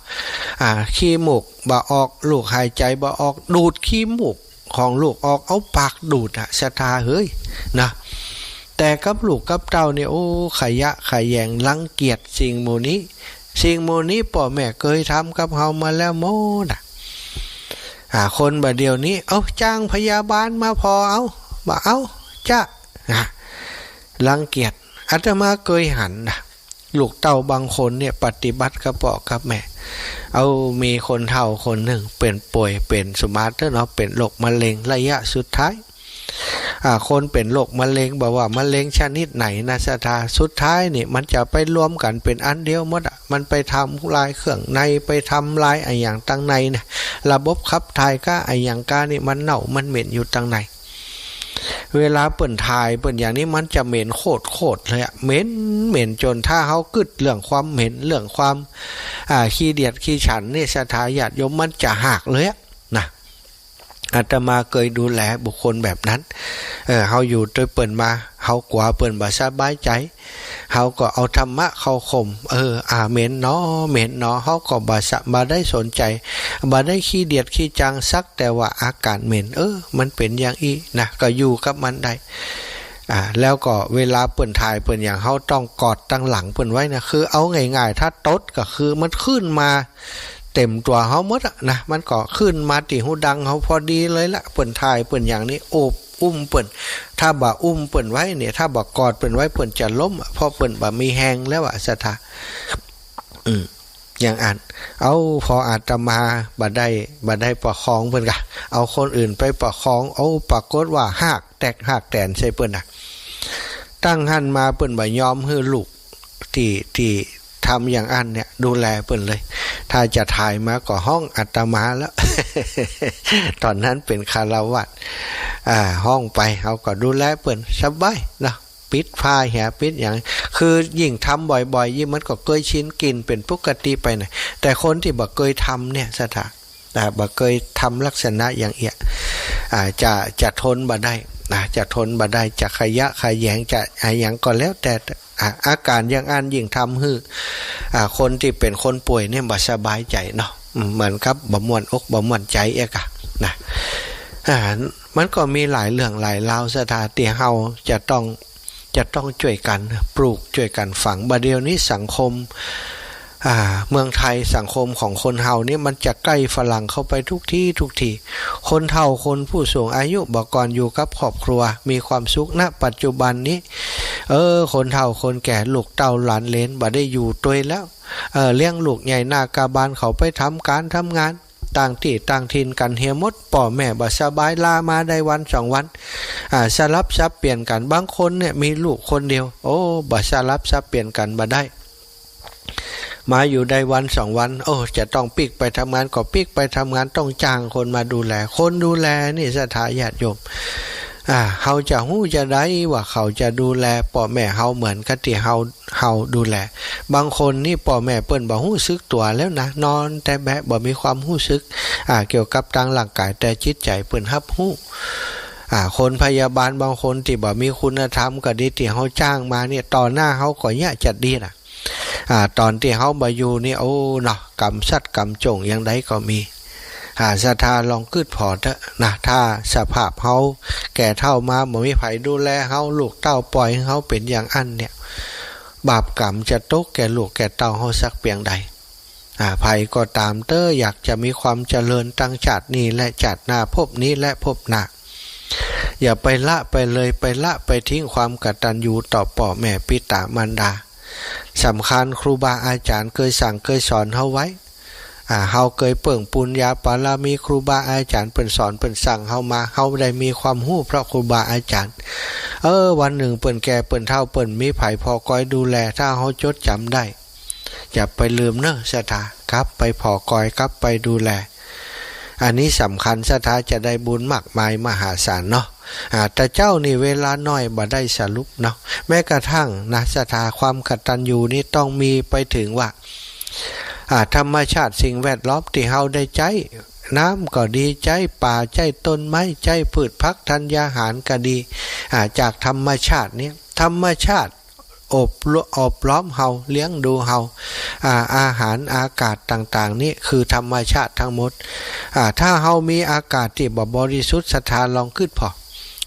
อ่า ขี้มูกบ่ออก ลูกหายใจ๋บ่ออก ดูดขี้มูก ของลูกออก เอาปากดูดอะ ศรัทธาเฮย นะ แต่กับลูกกับเต้าเนี่ย โอ้ ขยะแขยง รังเกียจสิ่งหมู่นี้ สิ่งหมู่นี้ป้อแม่เกยทำกับเฮามาแล้วหมดอะ อ่า คนบ่าเดี่ยวนี้ เอา จ้างพยาบาลมาผ่อเอา บ่าเอา จะ นะ รังเกียจ อาตมาเกยหันนะ ลูกเต้าบางคนเนี่ยปฏิบัติกับป้อกับแม่ เอา มีคนเฒ่าคนนึ่งเป๋นป่วย เป๋น สมมาติเนาะ เป๋นโรคมะเร็งระยะสุดท้าย อ่า คนเป๋นโรคมะเร็ง บ่ว่ามะเร็งชนิดไหนนะศรัทธา สุดท้ายนี่มันจะไปรวมกั๋นเป๋นอันเดียวหมดอะ มันไปทำลายเครื่องใน ไปทำลายอะหยังตังในนะ ระบบขับถ่ายก้าอะหยังก้านี่มันเน่ามันเหม็นอยู่ตังใน เวลาเปิ้นถ่ายเปิ้นอย่างนี้มันจะเหม็นโคตรๆ เลยอะ เหม็น เหม็นจ๋นถ้าเฮากึ๊ดเรื่องความเหม็น เรื่องความ อ่า ขี้เดียดขี้ฉันนี่ศรัทธาญาติโยม มันจะหากเลยอะนะ อาตมาเกยดูแลบุคคลแบบนั้น เออ เฮาอยู่ตวยเปิ้นมา เฮากั๋วเปิ้นบ่สบายใจ๋ เฮาก็เอาธรรมะเข้าข่ม เออ อ่า เหม็นหนอ เหม็นหนอ เฮาก็บ่สะ บ่ได้สนใจ๋ บ่ได้ขี้เดียดขี้จัง สักแต่ว่าอาก๋านเหม็น เออ มันเป๋นอย่างอี้นะ ก็อยู่กับมันได้ อ่า แล้วก็เวลาเปิ้นถ่ายเปิ้นอย่าง เฮาต้องกอดตังหลังเปิ้นไว้นะ คือเอาง่ายๆ ถ้าตดก็คือมันขึ้นมาเต็มตั๋วเฮาหมดอะนะ มันก็ขึ้นมาตี้หูดังเฮาพอดีเลยละ เปิ้นถ่ายเปิ้นอย่างนี้ โอบอุ้มเปิ้น ถ้าบ่อุ้มเปิ้นไว้เนี่ย ถ้าบ่กอดเปิ้นไว้ เปิ้นจะล้มอะ เพราะเปิ้นบ่มีแฮงแล้วอะศรัทธา อืม อย่างอั้น เอา พออาตมาบ่ได้ บ่ได้ประคองเปิ้นกะ เอาคนอื่นไปประคอง เอา ปรากฏว่าหากแตกหากแตนใส่เปิ้นนะ ตั้งหั้นมาเปิ้นบ่ยอมหื้อลูกตี้ ตี้ทำอย่างอั้นเนี่ยดูแลเปิ้นเลย ถ้าจะถ่ายมาก็ฮ้องอาตมาแล้ว ต๋อนนั้นเป๋นฆราวาส อ่า ฮ้องไป เฮาก็ดูแลเปิ้นสบายเนาะ ปิดผ้าเหีย ปิดอย่าง คือยิ่งทำบ่อยๆ ยิ่งมันก็เกยชิน กลิ่นเป๋นปกติไปนะ แต่คนตี้บ่เกยทำเนี่ยศรัทธา อ่า บ่เกยทำลักษณะอย่างเอี้ย อ่า จะ จะทนบ่ได้นะ จะทนบ่ได้ จะขยะแขยง จะอะหยังก็แล้วแต่ อ่า อาก๋านอย่างอั้นยิ่งทำหื้อ อ่า คนตี้เป๋นคนป่วยเนี่ยบ่สบายใจ๋เนาะ อืม เหมือนกับบ่ม่วนอกบ่ม่วนใจ๋เอี้ยกะนะ อ่า มันก็มีหลายเรื่องหลายราวศรัทธา ตี้เฮาจะต้อง จะต้องจ้วยกั๋นปลูก จ้วยกั๋นฝัง บ่าเดี่ยวนี้สังคม อ่า เมืองไทย สังคมของคนเฮานี่มันจะใก้ฝรั่งเข้าไปทุกตี้ทุกตี้ คนเฒ่าคนผู้สูงอายุบ่ก่อนอยู่กับครอบครัว มีความสุข ณ ปัจจุบันนี้ เออ คนเฒ่าคนแก่ ลูกเต้าหลานเหลนบ่ได้อยู่ตวยแล้ว เออ เลี้ยงลูกใหญ่หน้ากาบาน เขาไปทำก๋านทำงาน ต่างตี้ต่างถิ่นกั๋นเหียหมด ป้อแม่บ่สบาย ลามาได้วันสองวัน อ่า สลับสับเปลี่ยนกั๋น บางคนเนี่ยมีลูกคนเดียว โอ้ บ่สลับสับเปลี่ยนกั๋นบ่ได้ มาอยู่ได้วันสองวัน โอ้ จะต้องปิ๊กไปทำงาน ก็ปิ๊กไปทำงาน ต้องจ้างคนมาดูแล คนดูแลนี่ศรัทธาญาติโยม อ่า เฮาจะฮู้จาใดว่าเขาจะดูแลป้อแม่เฮาเหมือนกับตี้เฮา เฮาดูแล บางคนนี่ป้อแม่เปิ้นบ่ฮู้สึกตั๋วแล้วนะ นอนแต่แบะ บ่มีความฮู้สึก อ่า เกี่ยวกับตางร่างก๋าย แต่จิตใจ๋เปิ้นฮับฮู้ อ่า คนพยาบาลบางคนตี้บ่มีคุณธรรมก็ดี ตี้เฮาจ้างมาเนี่ย ต่อหน้าเฮาก็เยียะจัดดีนะ อ่า ต๋อนตี้เฮาบ่อยู่นี่ โอ้ เนาะ ก๋รรมสัตว์ก๋รรมจ๋งอย่างใดก็มี อ่า ศรัทธาลองกึ๊ดผ่อเต๊อะนะ ถ้าสภาพเฮาแก่เฒ่ามา บ่มีใผดูแลเฮา ลูกเต้าป่อยหื้อเฮาเป๋นอย่างอั้นเนี่ย บาปก๋รรมจะตกแก่ลูกแก่เต้าเฮาสักเปียงใด อ่า ใผก็ต๋ามเต๊อะ อยากจะมีความเจริญตังจาตินี้และจาติหน้า ภพนี้และภพหน้า อย่าไปละไปเลย ไปละไปทิ้งความกตัญญูต่อป้อแม่ปิตามารดา สำคัญ ครูบาอาจ๋ารย์เกยสั่งเกยสอนเฮาไว้ อ่า เฮาเกยเปิ้งปูนยาปารมี ครูบาอาจ๋ารย์เปิ้นสอนเปิ้นสั่งเฮามา เฮาได้มีความฮู้เพราะครูบาอาจ๋ารย์ เออ วันนึ่งเปิ้นแก่เปิ้นเฒ่า เปิ้นมีใผผ่อกอยดูแล ถ้าเฮาจดจ๋ำได้ อย่าไปลืมเน่อศรัทธา กลับไปผ่อกอย กลับไปดูแล อันนี้สำคัญ ศรัทธาจะได้บุญมากมายมหาศาลเนาะ อ่า แต่เจ้านี่เวลาน้อยบ่ได้สรุปเนาะ แม้กระทั่งนะศรัทธา ความกตัญญูนี่ต้องมีไปถึงว่า อ่า ธรรมชาติสิ่งแวดล้อมตี้เฮาได้ใจ๊ น้ำก็ดี ใจ๊ป่า ใจ๊ต้นไม้ ใจ๊พืชผักธัญญาหารก็ดี อ่า จากธรรมชาติเนี่ย ธรรมชาติ อบร- อบล้อมเฮา เลี้ยงดูเฮา อ่า อาหารอากาศต่างๆ นี่คือธรรมชาติทั้งหมด อ่า ถ้าเฮามีอากาศตี้บ่บริสุทธิ์ ศรัทธาลองกึ๊ดผ่อ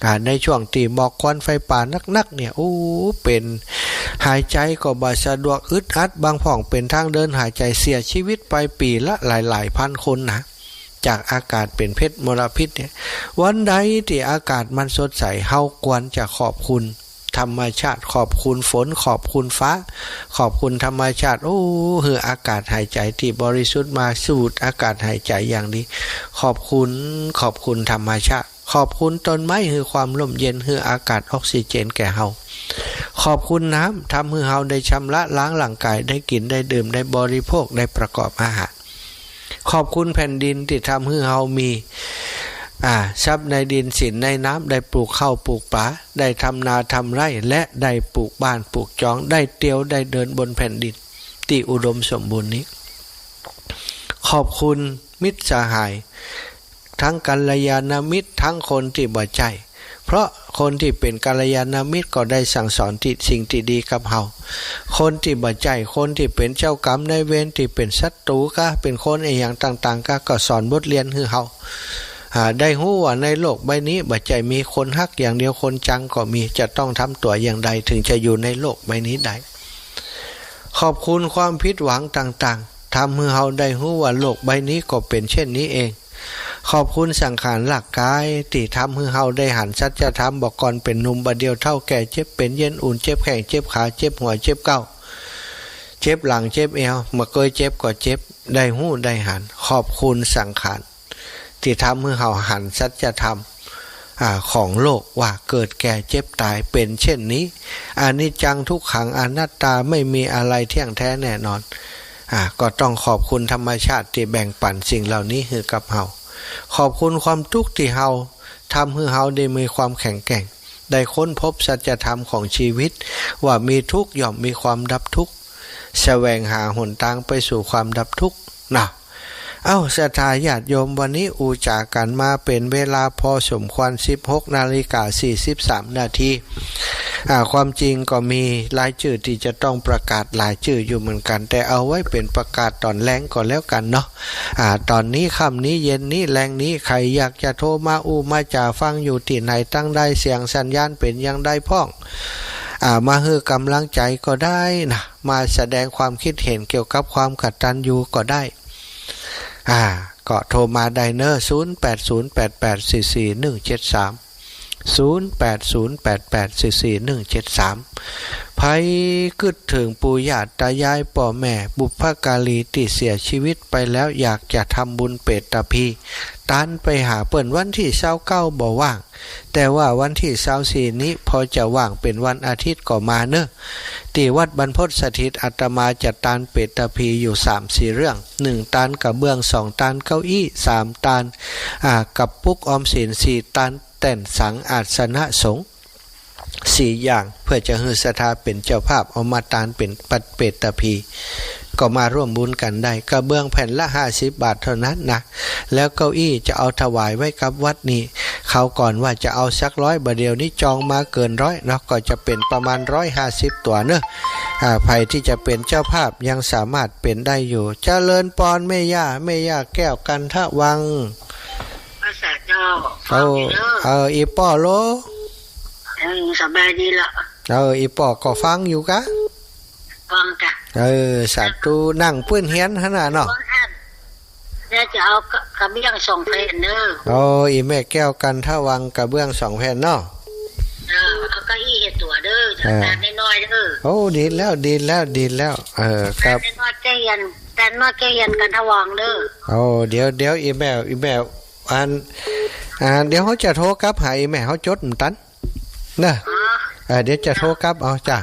อ่า ในช่วงตี้หมอกควันไฟป่านักๆ เนี่ย โอ้ เป๋น หายใจ๋ก็บ่สะดวก อึดอัด บางพ่องเป๋นทางเดินหายใจ๋ เสียชีวิตไปปี๋ละหลายๆ พันคนนะ จากอากาศเป๋นเพชฌมลพิษเนี่ย วันใดตี้อากาศมันสดใส เฮาควรจะขอบคุณธรรมชาติ ขอบคุณฝน ขอบคุณฟ้า ขอบคุณธรรมชาติ โอ้ หื้ออากาศหายใจ๋ตี้บริสุทธิ์มา สูดอากาศหายใจ๋อย่างดี ขอบคุณ ขอบคุณธรรมชาติ ขอบคุณต้นไม้ หื้อความร่มเย็น หื้ออากาศออกซิเจนแก่เฮา ขอบคุณน้ำ ทำหื้อเฮาได้ชำระล้างร่างกาย ได้กิ๋น ได้ดื่ม ได้บริโภค ได้ประกอบอาหาร ขอบคุณแผ่นดินตี้ทำหื้อเฮามี อ่า ทรัพย์ในดิน สินในน้ำ ได้ปลูกข้าวปลูกป๋า ได้ทำนาทำไร่ และได้ปลูกบ้านปลูกจอง ได้เตียวได้เดินบนแผ่นดินตี้อุดมสมบูรณ์นี้ ขอบคุณมิตรสหาย ทั้งกัลยาณมิตร ทั้งคนตี้บ่ใจ้ เพราะคนตี้เป๋นกัลยาณมิตรก็ได้สั่งสอนตี้สิ่งตี้ดีกับเฮา คนตี้บ่ใจ้ คนตี้เป๋นเจ้ากรรมนายเวร ตี้เป๋นศัตรู๋กา เป๋นคนอะหยังต่างๆ กา ก็สอนบทเรียนหื้อเฮา อ่า ได้ฮู้ว่าในโลกใบนี้บ่ใจ้มีคนฮักอย่างเดียว คนจังก็มี จะต้องทำตั๋วอย่างใดเถิงจะอยู่ในโลกใบนี้ได้ ขอบคุณความผิดหวังต่างๆ ทำหื้อเฮาได้ฮู้ว่าโลกใบนี้ก็เป๋นเช่นนี้เอง ขอบคุณสังขารร่างกาย ตี้ทำหื้อเฮาได้หันสัจธรรม บ่าก่อนเป๋นหนุ่ม บ่าเดี่ยวเฒ่าแก่ เจ็บเป๋นเย็นอุ่น เจ็บแข้งเจ็บขา เจ็บหัวเจ็บเก้า เจ็บหลังเจ็บเอว บ่าเกยเจ็บก็เจ็บ ได้ฮู้ได้หัน ขอบคุณสังขาร ตี้ทำหื้อเฮาหันสัจธรรม อ่า ของโลกว่าเกิดแก่เจ็บต๋ายเป๋นเช่นนี้ อนิจจังทุกขังอนัตตา ไม่มีอะไรเที่ยงแท้แน่นอน อ่า ก็ต้องขอบคุณธรรมชาติตี้แบ่งปั๋นสิ่งเหล่านี้หื้อกับเฮา ขอบคุณความทุกข์ตี้เฮา ทำหื้อเฮาได้มีความแข็งแกร่ง ได้ค้นพบสัจธรรมของชีวิต ว่ามีทุกข์ย่อมมีความดับทุกข์ แสวงหาหนตางไปสู่ความดับทุกข์นะ เอ้า ศรัทธาญาติโยม วันนี้อู้จ๋ากั๋นมาเป๋นเวลาพอสมควร สิบหกนาฬิกาสี่สิบสามนาที อ่า ความจริงก็มีรายจื้อตี้จะต้องประกาศหลายจื้ออยู่เหมือนกั๋น แต่เอาไว้เป๋นประกาศต๋อนแลงก็แล้วกั๋นเนาะ อ่า ต๋อนนี้ค่ำนี้เย็นนี้แลงนี้ ใผอยากจะโทรมาอู้มาจ๋าฟังอยู่ตี้ไหนตังใด เสียงสัญญาณเป๋นอย่างใดพ่อง อ่า มาหื้อก๋ำลังใจ๋ก็ได้นะ มาแสดงความคิดเห็นเกี่ยวกับความกตัญญูก็ได้ อ่า ก็โทรมาได้เน่อ ศูนย์แปดศูนย์แปดแปดสี่สี่หนึ่งเจ็ดสาม ศูนย์แปดศูนย์แปดแปดสี่สี่หนึ่งเจ็ดสาม ใผกึ๊ดเถิงปู่ย่าตายายป้อแม่บุพการีตี้เสียชีวิตไปแล้ว อยากจะทำบุญเปตภีร์ ตานไปหาเปิ้น วันตี้ซาวเก้าบ่ว่าง แต่ว่าวันตี้ซาวสี่นี้พอจะว่าง เป๋นวันอาทิตย์ก็มาเน่อ ตี้วัดบรรพตสถิต อาตมาจัดตานเปตภีร์อยู่สามสี่เรื่อง หนึ่งตานกระเบื้อง สองตานเก้าอี้ สามตาน อ่า กระปุกออมสิน สี่ตานแต้นสังอาสนะสงฆ์ สี่อย่าง เพื่อจะหื้อศรัทธาเป๋นเจ้าภาพเอามาตานเป๋นปัดเปตภีร์ ก็มาร่วมบุญกั๋นได้ กระเบื้องแผ่นละห้าสิบบาทเท่านั้นนะ แล้วเก้าอี้จะเอาถวายไว้กับวัดนี้ คราวก่อนว่าจะเอาสักร้อย บ่าเดี่ยวนี้จองมาเกินร้อยเนาะ ก็จะเป๋นประมาณร้อยห้าสิบตั๋วเน่อ อ่า ใผตี้จะเป๋นเจ้าภาพยังสามารถเป๋นได้อยู่ เจริญปอนแม่ย่า แม่ย่าแก้วกันทวัง ภาษาเจ้า เออ ฟังอยู่เด้อ เออ อี่ป้อโล เออ สบายดีละ เออ อี่ป้อก็ฟังอยู่กา ฟังกา เออ สาธุ นั่งปื้นเฮียนหั้นน่ะเนาะ ฟังท่าน แล้วจะเอากระ กระเบื้องสองแผ่นเด้อ โอ้ อี่แม่แก้วกันทวัง กระเบื้องสองแผ่นเนาะ เออ เอาเก้าอี้เฮ็ดตั๋วเด้อ เออ ตานน้อยๆเด้อ โอ้ ดีแล้ว ดีแล้ว ดีแล้ว เออ ครับ ตานน้อยๆแก้วเฮียน ตานน้อยแก้วเฮียนกันทวังเด้อ โอ้ เดี๋ยว เดี๋ยว อี่แม่ อี่แม่ อัน อ่า เดี๋ยวเฮาจะโทรกลับหาอี่แม่ เฮาจดบ่ตัน เน่อ อ๋อ อ่า เดี๋ยวจะโทรกลับเอาจ้ะ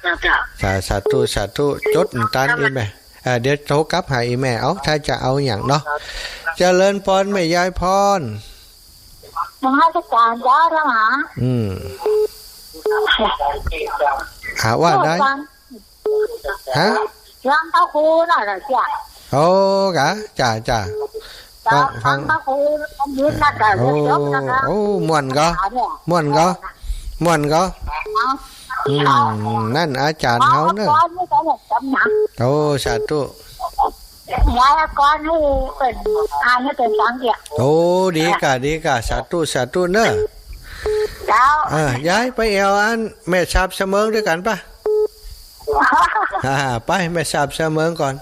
เจ้า เจ้า สา สาธุ สาธุ จดบ่ตันอี่แม่ อ่า เดี๋ยวโทรกลับหาอี่แม่ เอา ถ้าจะเอาหยังเนาะ เจริญปอนแม่ยายพร นมัสการเจ้า ท่านหา อืม หาว่าได้ ฟัง ฮะ ฟังพระครูน่ะเหรอเจ้า โอ้ กะ จ้า จ้า ฟัง ฟัง ฟังพระครู อันนี้น่าจะ โอ้ จบนะคะ โอ้ ม่วนก่อ เนี่ย ม่วนก่อ ม่วนก่อ เอา อืม นั่นอาจ๋ารย์เฮาเน่อ เอาก่อน นี่ก็เนี่ยจำหนัง โอ้ สาธุ ยายเอาก่อนหื้อเปิ้นอ่านหื้อเปิ้นฟังเตี้ย โอ้ ดีกา ดีกา สาธุ สาธุเน่อ เจ้า เออ ยายไปแอ่วอันแม่สาบเสมิงตวยกั๋นปะ อ่า ไปแม่สาบเสมิงก่อน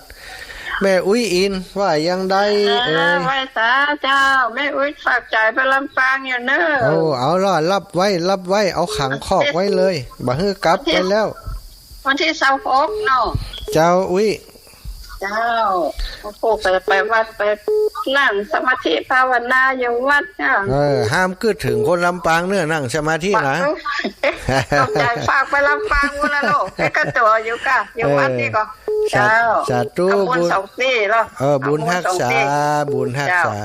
แม่อุ๊ยอินว่ายังได เออ เอ่ย ไหว้สาเจ้า แม่อุ๊ยฝากจ๋ายไปลำปางอยู่เน่อ โอ้ เอาล่ะ ฮับไว้ ฮับไว้ เอาขังคอกไว้เลย บ่หื้อกั๋บไปแล้ว วันที่ซาวหกเนาะ เจ้าอุ๊ย เจ้า พวกไป ไปวัด ไปนั่งสมาธิภาวนาอยู่วัดเจ้า เออ ห้ามกึ๊ดเถิงคนลำปางเน่อ นั่งสมาธินะ ขอบใจ ฝากไปลำปางพู้นละลูก ไปกับตั๋วอยู่ก่ะ อยู่วัดนี่ก่อ เออ สา เจ้า สาธุ ขอบคุณ บุญ สองตี้แล้ว เออ บุญฮักษา ขอบคุณสองตี้ บุญฮักษา เจ้า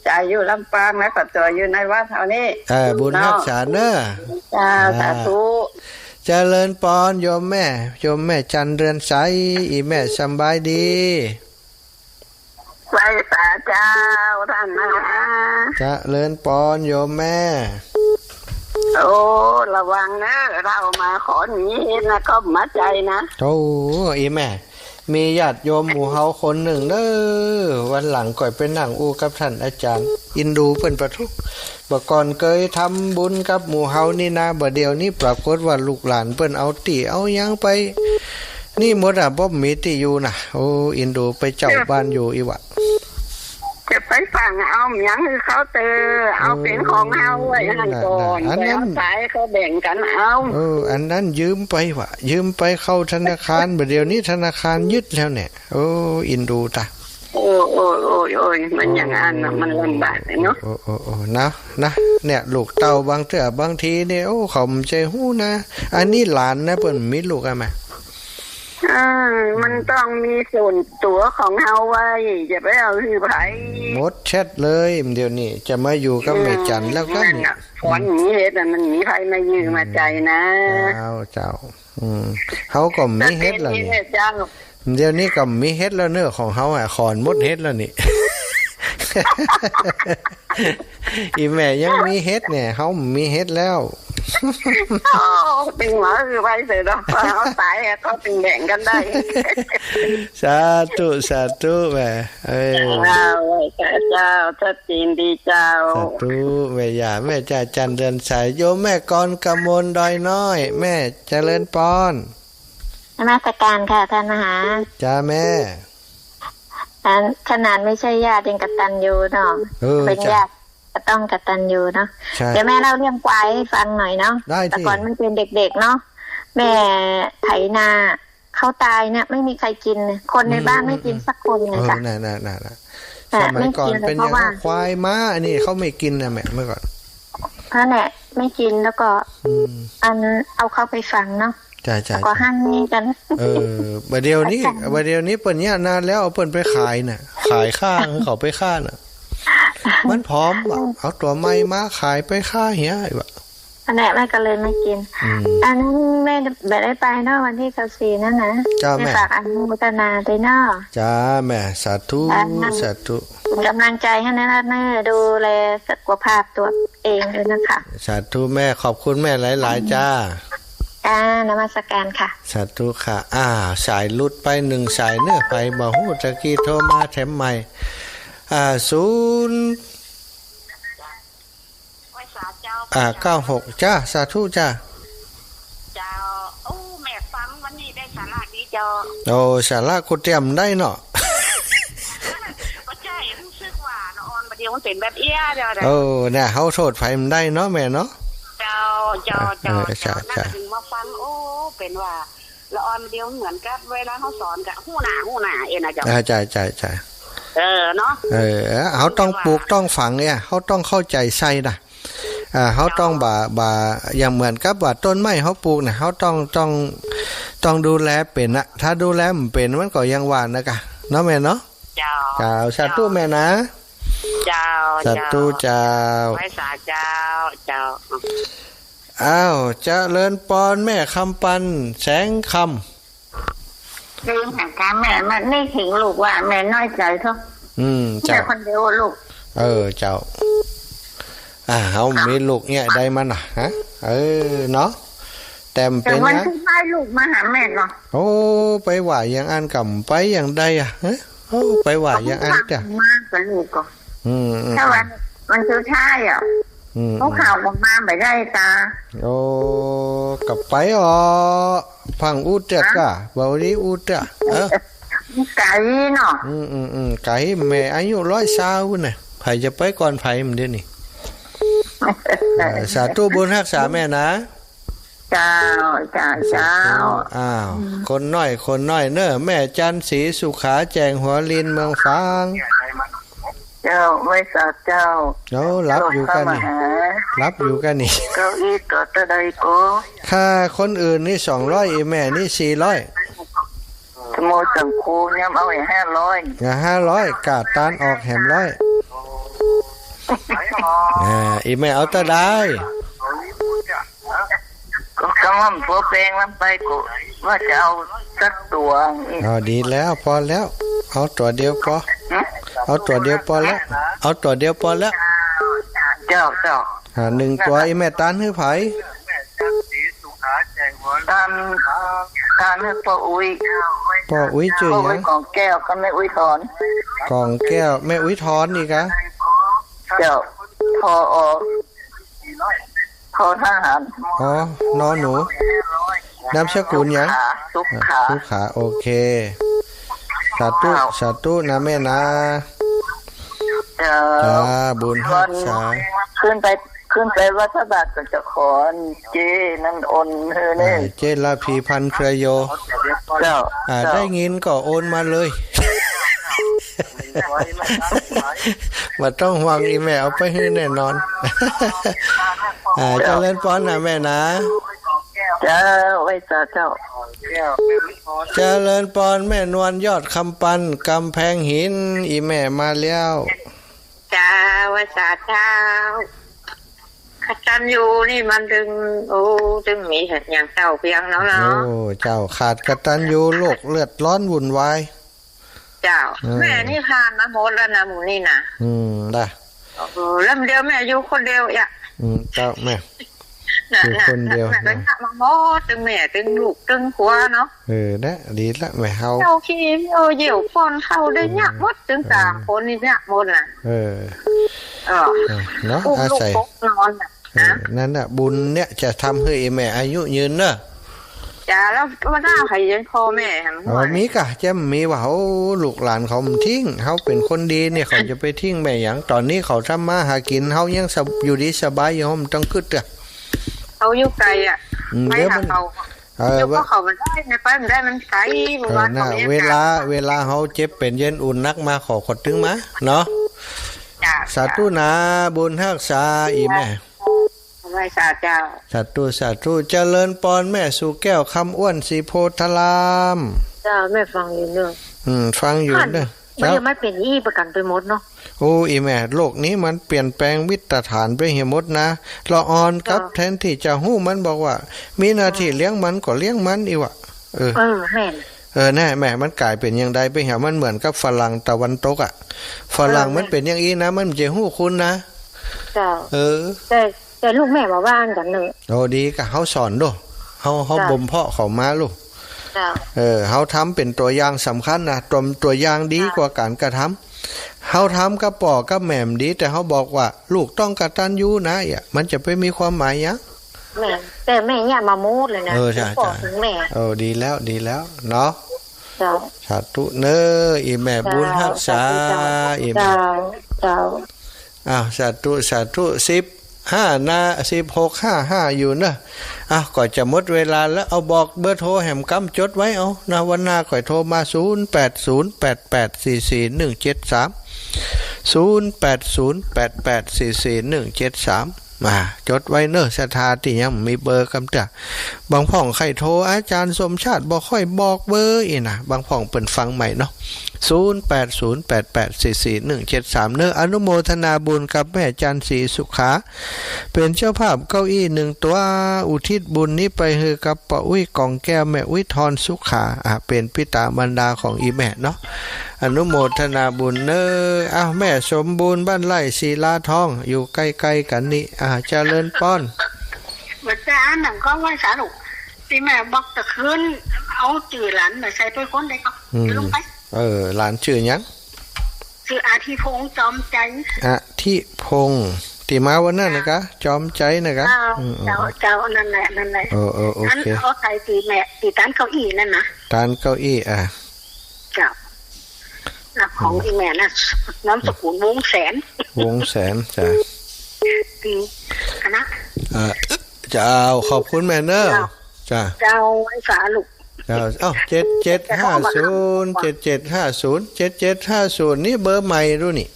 จ๋ายอยู่ลำปางนะ กับตั๋วอยู่ในวัดเฮานี่ เออ บุญฮักษาเน่อ เจ้า อ่า สาธุ เจริญปอนโยมแม่ โยมแม่จันเรือนใส อี่แม่สำบายดี ไหว้สาเจ้าต้านนะ เจริญปอนโยมแม่ โอ้ ระวังเน่อ เฮามาขอหนีเฮ็ดนะ ก็มาใจ๋นะ โอ้ อี่แม่ มีญาติโยมหมู่เฮาคนนึ่งเน่อ วันหลังก่อยไปนั่งอู้กับต้านอาจ๋ารย์ อินดูเปิ้นปะทุ บ่าก่อนเกยทำบุญกับหมู่เฮานี่นา บ่าเดี่ยวนี้ปรากฏว่าลูกหลานเปิ้นเอาตี้เอาหยังไป นี่หมดอะ บ่มีตี้อยู่นะ โอ้ อินดูไปเจ้าบ้านอยู่อี้วะ จะไปฟั่งเอาหยังหื้อเขาเต๊อะ เอาเป๋นของเฮาไว้หั้นก่อน อันนั้น ไปเอาสายเขาแบ่งกั๋นเอา เออ อันนั้นยืมไปวะ ยืมไปเข้าธนาคาร บ่าเดี่ยวนี้ธนาคารยึดแล้วเนี่ย โอ้ อินดูตะ โอ้ย โอ้ย โอ้ย โอ้ย มันอย่างอั้นน่ะ มันลำบากเลยเนาะ โอ้ โอ้ โอ้ นะ นะ เนี่ย ลูกเต้าบางเตื้อ บางทีเนี่ย โอ้ เขาบ่ใจ้ฮู้นะ อันนี้หลานนะ เปิ้นมีลูกอะแม่ เออ มันต้องมีส่วนตั๋วของเฮาไว้ อย่าไปเอาหื้อใผ หมดแชทเลย เดี๋ยวนี้จะมาอยู่กับแม่จันแล้วก็ อืม นั่นน่ะ ขอนหนีเฮ็ดน่ะ มันหนีใผมายื้อมาใจ๋นะ เจ้า เจ้า อืม เฮาก็มีเฮ็ดแล้วนี่ เจ้า เดี๋ยวนี้ก็มีเฮ็ดแล้วเน่อ ของเฮาอะ ขอนหมดเฮ็ดแล้วนี่ อี่แม่ยังมีเฮ็ดเนี่ย เฮามีเฮ็ดแล้ว โอ้ ตึงหมอหื้อไปเต๊อะเนาะ เอาสายอะ เขาตึงแบ่งกั๋นได้ สาธุ สาธุแม่ เออ เจ้า ไหว้สาเจ้า ชัดเจนดีเจ้า สาธุ แม่ย่า แม่จ้าจันเรือนใส โยมแม่กรกมลดอยน้อย แม่เจริญปอน นมัสการค่ะท่านมหา จ้าแม่ อันขนาดไม่ใช่ญาติยังกตัญญูเนาะ เออ เป็น จ้ะ ญาติก็ต้องกตัญญูเนาะ ใช่ เดี๋ยวแม่เล่าเรื่องควายให้ฟังหน่อยเนาะ ได้สิ แต่ก่อนมันเป็นเด็กๆเนาะ แม่ไถนา เขาตายเนี่ยไม่มีใครกินเลย คนในบ้าน อืม ไม่กิน อืม สักคนเลย เออ จ้ะ น่ะ น่ะ น่ะ น่ะ อ่ะ สมัยก่อน ไม่กินเลย เป็นอย่างนั้น เพราะว่า ควายม้าอันนี้เขาไม่กินนะแม่ เมื่อก่อน นั่นแหละ ไม่กิน แล้วก็ อืม อันเอาเข้าไปฝังเนาะ ใช่ ใช่ แล้วก็ ใช่ หั่นกัน เออ บ่าเดี่ยวนี้ ค่ะ บ่าเดี่ยวนี้เปิ้นเยียะนานแล้ว เอาเปิ้นไปขายน่ะ ขายฆ่า เขาไปฆ่าน่ะ มันผอมว่ะ เอาตั๋วใหม่มาขายไปฆ่าเหียว่ะ อันเนี้ยแม่ก็เลยไม่กิน อืม อันนั้นแม่บ่ได้ไปเนาะ วันที่ซาวสี่นั่นนะ จ้าแม่ แม่ฝากอนุโมทนาด้วยเนาะ จ้าแม่ สาธุ อ่า สาธุ เป็นกำลังใจให้นะ แม่ดูแลสุขภาพตัวเองด้วยนะคะ สาธุแม่ ขอบคุณแม่หลายๆ จ้า อ่า นมัสการค่ะ สาธุค่ะ อ่า สายหลุดไปหนึ่งสายเน่อ ใผบ่ฮู้ ตะกี้โทรมาแถมใหม่ อ่า ศูนย์ ไหว้สาเจ้า อ่า เก้าหก จ้า สาธุจ้า เจ้า โอ้ แม่ฟังวันนี้ได้สาระดีเจ้า โอ้ สาระกู้เตื้อมได้เนาะ บ่ใจ้ ฮู้สึกว่าละอ่อนบ่าเดี่ยวมันเป๋นแบบเอี้ยเดียวนะ โอ้ เนี่ย เฮาโต้ษใผบ่ได้เนาะแม่เนาะ เจ้า เจ้า เออ เจ้า เออ ใจ้ เจ้า นั่น ใจ้ ก็ตึงมาฟัง โอ้ เป๋นว่า ละอ่อนเดียวเหมือนกับเวลาเฮาสอนกะฮู้หน้าฮู้หน้าเองนะเจ้า อ่า ใจ้ ใจ้ ใจ้ เออ เนาะ เออ เฮาต้องปลูกต้องฝังเนี่ย เฮาต้องเข้าใจ๋ใส่นะ อ่า เฮาต้องบ่า บ่า อย่างเหมือนกับว่าต้นไม้เฮาปลูกเนี่ย เฮาต้อง ต้อง ต้องดูแลเป๋นนะ ถ้าดูแลบ่เป๋นมันก็อย่างว่านะกะ เนาะแม่เนาะ เจ้า เจ้า สาธุแม่นะ เจ้า สาธุเจ้า เจ้า ไหว้สาเจ้า เจ้า อ้าว เจริญปอนแม่คำปัน แสงคำ ลืมหันกาแม่ มันนึกถึงลูกว่าแม่น้อยใจ๋เขา อืม แม่ เจ้า คนเดียวลูก เออ เจ้า อ่า เฮามีลูกเนี่ยได้มันน่ะ ฮะ เออ เนาะ แต่บ่เป๋น แต่วันสุดท้ายลูกมาหาแม่เนาะ โอ้ ไปว่าอย่างอั้นกำไปอย่างใดอะ ฮะ โอ้ ไปว่าอย่างอั้นจ้ะ มากับลูกก่อน อืม อืม ถ้าวัน วันสุดท้ายอะ อืม เขาข่าวออกมาบ่ได้ตา โอ้ กลับไปอ๋อ พังอู้เตื้อกะ บ่ดีอู้เตื้อ เออ ไก๋เนาะ อืม อืม อืม ไก๋ แม่อายุร้อยซาวน่ะ ใผจะไปก่อนใผ มันเดี๋ยวนี้ เออ สาธุบุญฮักษาแม่นะ เจ้า เจ้า สาธุ เจ้า อ้าว อืม คนน้อย คนน้อยเน่อ แม่จันทร์ศรีสุขา แจ้งหัวลินเมืองฝาง เจ้า ไหว้สาเจ้า เอ้า หลับอยู่ก้านี่ เจ้าเข้ามาหา หลับอยู่ก้านี่ เก้าอี้ตั๋วเต้าใดโก ค่าคนอื่นนี่สองร้อย อีแม่นี่สี่ร้อย สโมสังคูย้ำเอาไอ้ห้าร้อย อ่ะ ห้าร้อย กาดตานออกแหมร้อย อ่า อีแม่เอาเต้าใด ก็กำลังผัวแปลงลำไปกูว่าจะเอาสักตั๋ว อ๋อ ดีแล้ว พอแล้ว เอาตั๋วเดียวปอ หึ เอาตั๋วเดียวปอแล้ว เอาตั๋วเดียวปอแล้ว เจ้า เจ้า อ่า หนึ่งตั๋ว อีแม่ตานหื้อใผ ตาน ตานหื้อป้ออุ๊ย ป้ออุ๊ยจื้อหยัง ป้ออุ๊ยกองแก้วกับแม่อุ๊ยทอน กองแก้ว แม่อุ๊ยทอนนี่กะ เจ้า พออ ทอทหาร อ๋อ นอหนู นามสกุลหยัง สุขา สุขา อ่ะ สุขา โอเค สาธุ เจ้า สาธุนะแม่นะ เจ้า จ้า บุญฮักษา ขึ้นไป ขึ้นไปวัดพระบาทก็จะขอเจ้นั่นโอนหื้อนี่ อ่า เจ้ระพีพันธ์เครือโย เจ้า อ่า เจ้า ได้ยินก็โอนมาเลย บ่ต้องห่วง อีแม่เอาไปหื้อแน่นอน อ่า เจ้า เจริญปอนนะแม่นะ เจ้า ไหว้สาเจ้า เจริญปอนแม่นวลยอดคำปัน กำแพงหิน อีแม่มาแล้ว เจ้า ไหว้สาเจ้า กตัญญูนี่มันตึง โอ้ ตึงมีเหตุอย่างเจ้าเพียงแล้วเนาะ โอ้ เจ้าขาดกตัญญู โลกเดือดร้อนวุ่นวาย เจ้า อืม แม่นี่ผ่านมาหมดแล้วนะ หมู่นี่นะ อืม ได้ เออ แล้วเดี๋ยวแม่อยู่คนเดียวอ่ะ อืม เจ้าแม่ น่ะ อยู่คนเดียว น่ะ น่ะ ก็ยากมาหมด ตึงแม่ ตึงลูก ตึงผัวเนาะ เออ นะ ดีละแม่เฮา เจ้าขี้ เออ เยี่ยวป้อนข้าวได้ยากหมด ตึงสามคนนี่ยากหมดน่ะ เออ เออ เออ เนาะ อุ้มลูก อาศัย ปกนอนน่ะ เออ นะ นั่นน่ะ บุญเนี่ยจะทำให้แม่อายุยืนเนอะ จ้า แล้วว่าหน้าใครเลี้ยงพ่อแม่หั่น อ๋อ มีกะ จะมีว่า โอ้ ลูกหลานเขามันทิ้ง เขาเป็นคนดีเนี่ย เขาจะไปทิ้งแม่หยัง ตอนนี้เขาทำมาหากิน เขายังสบ- อยู่ดีสบายอยู่ เขามันต้องกึ๊ดอะ เขาอยู่ไกลอะ อืม ไปหาเขา เดี๋ยวมัน เออ เดี๋ยวพอเขามันได้ไง ไปมันได้มันไกล เออ เมื่อวาน น่ะ เขาไม่ เวลา กลับ เวลาเขาเจ็บเป็นเย็นอุ่นนักมา ขอขดตึงมาเนาะ จ้ะ สาธุนะ บุญฮักษาอีแม่ ไหว้สาเจ้า สาธุ สาธุ เจริญปอนแม่สู่แก้ว คำอ้วน ศรีโพธาราม เจ้า แม่ฟังอยู่เนอะ อืม ฟังอยู่เนอะ มัน เจ้า ยังไม่เป็นอี้ประกันไปหมดเนาะ โอ้ อีแม่ โลกนี้มันเปลี่ยนแปลงวิตฐานไปเหียหมดนะ ละอ่อนกับ เจ้า แทนที่จะฮู้ มันบอกว่า มีหน้าที่เลี้ยงมันก็เลี้ยงมันอีหวะ เออ เออ แม่น เออ แน่ แม่ มันก๋ายเป๋นอย่างใดไปเหีย มันเหมือนกับฝรั่งตะวันตกอะ ฝรั่ง เออ มันเป๋นอย่างอี้นะ มันบ่ฮู้คุณนะ เจ้า เออ แต่ แต่ลูกแม่บ่ว่าอั้นกั๋นเนอะ โอ้ ดีกะ เฮาสอนดู เฮา เฮา เจ้า บ่มเพาะเขามาลูก เจ้า เออ เฮาทำเป๋นตั๋วอย่างสำคัญนะ ตั๋ว ตั๋วอย่างดี เจ้า กว่าก๋านกระทำ เฮาทำกับป้อกับแม่บ่ดี แต่เฮาบอกว่า ลูกต้องกตัญญูนะ เอี้ย มันจะไปมีความหมายหยัง แม่ แต่แม่เยียะมาหมดเลยนะ เออ ใช่ ถึงป้อ ใช่ ถึงแม่ เออ ดีแล้ว ดีแล้วเนาะ เจ้า สาธุเนอะ อีแม่ เจ้า บุญฮักษา สาธุเจ้า อีแม่ เจ้า เจ้า อ้าว สาธุ สาธุ สิบห้า นา สิบหกห้าห้า อยู่เนอะ อ้าว ก็จะหมดเวลาแล้ว เอาบอกเบอร์โทรแหมกำ จดไว้เอานะ วันหน้าค่อยโทรมา ศูนย์แปดศูนย์แปดแปดสี่สี่หนึ่งเจ็ดสาม ศูนย์แปดศูนย์แปดแปดสี่สี่หนึ่งเจ็ดสาม มา จดไว้เนอะ ศรัทธาตี้ยังมีเบอร์กำเตื้อ บางพ่องใค่โทร อาจ๋ารย์สมชาติบ่ค่อยบอกเบอร์อี้นะ บางพ่องเปิ้นฟังใหม่เนาะ ศูนย์แปดศูนย์แปดแปดสี่สี่หนึ่งเจ็ดสาม เนอะ อนุโมทนาบุญกับแม่จันทร์ศรีสุขา เป๋นเจ้าภาพเก้าอี้หนึ่งตั๋ว อุทิศบุญนี้ไปหื้อกับป้ออุ๊ย ก๋องแก้ว แม่อุ๊ย ทอนสุขา อ่ะ เป๋นปิตามารดาของอีแม่เนาะ อนุโมทนาบุญเนอะ อ้าว แม่สมบูรณ์ บ้านไร่ ศิลาทอง อยู่ใก้ๆ กั๋นนี่ อ่ะ เจริญปอน บ่าจ๋า อันนั้นก็ไหว้สาลูก ตี้แม่บอกตะคืน เอาจื้อหลานมาใส่ไปคนใดก็ อืม ลงไป เออ หลานจื้อหยัง จื้ออธิพงษ์จอมใจ๋ อธิพงษ์ ตี้มาวันนั้นนะกะ จอมใจ๋นะกะ เจ้า อืม อืม เจ้า เจ้า นั่นแหละ นั่นแหละ เออ เออ โอเค อันเอาใส่ตี้แม่ ตี้ตานเก้าอี้นั่นนะ ตานเก้าอี้ อ่ะ เจ้า นะ ของอีแม่นะ นามสกุลวงศ์แสน วงศ์แสน จ้ะ อืม คณะ อ่า เจ้า ขอบคุณแม่เนอะ เจ้า จ้ะ เจ้า ไหว้สาลูก เจ้า เอ้า เจ็ดเจ็ดห้าศูนย์ เจ็ดเจ็ดห้าศูนย์ เจ็ดเจ็ดห้าศูนย์ นี่เบอร์ใหม่ดูนี่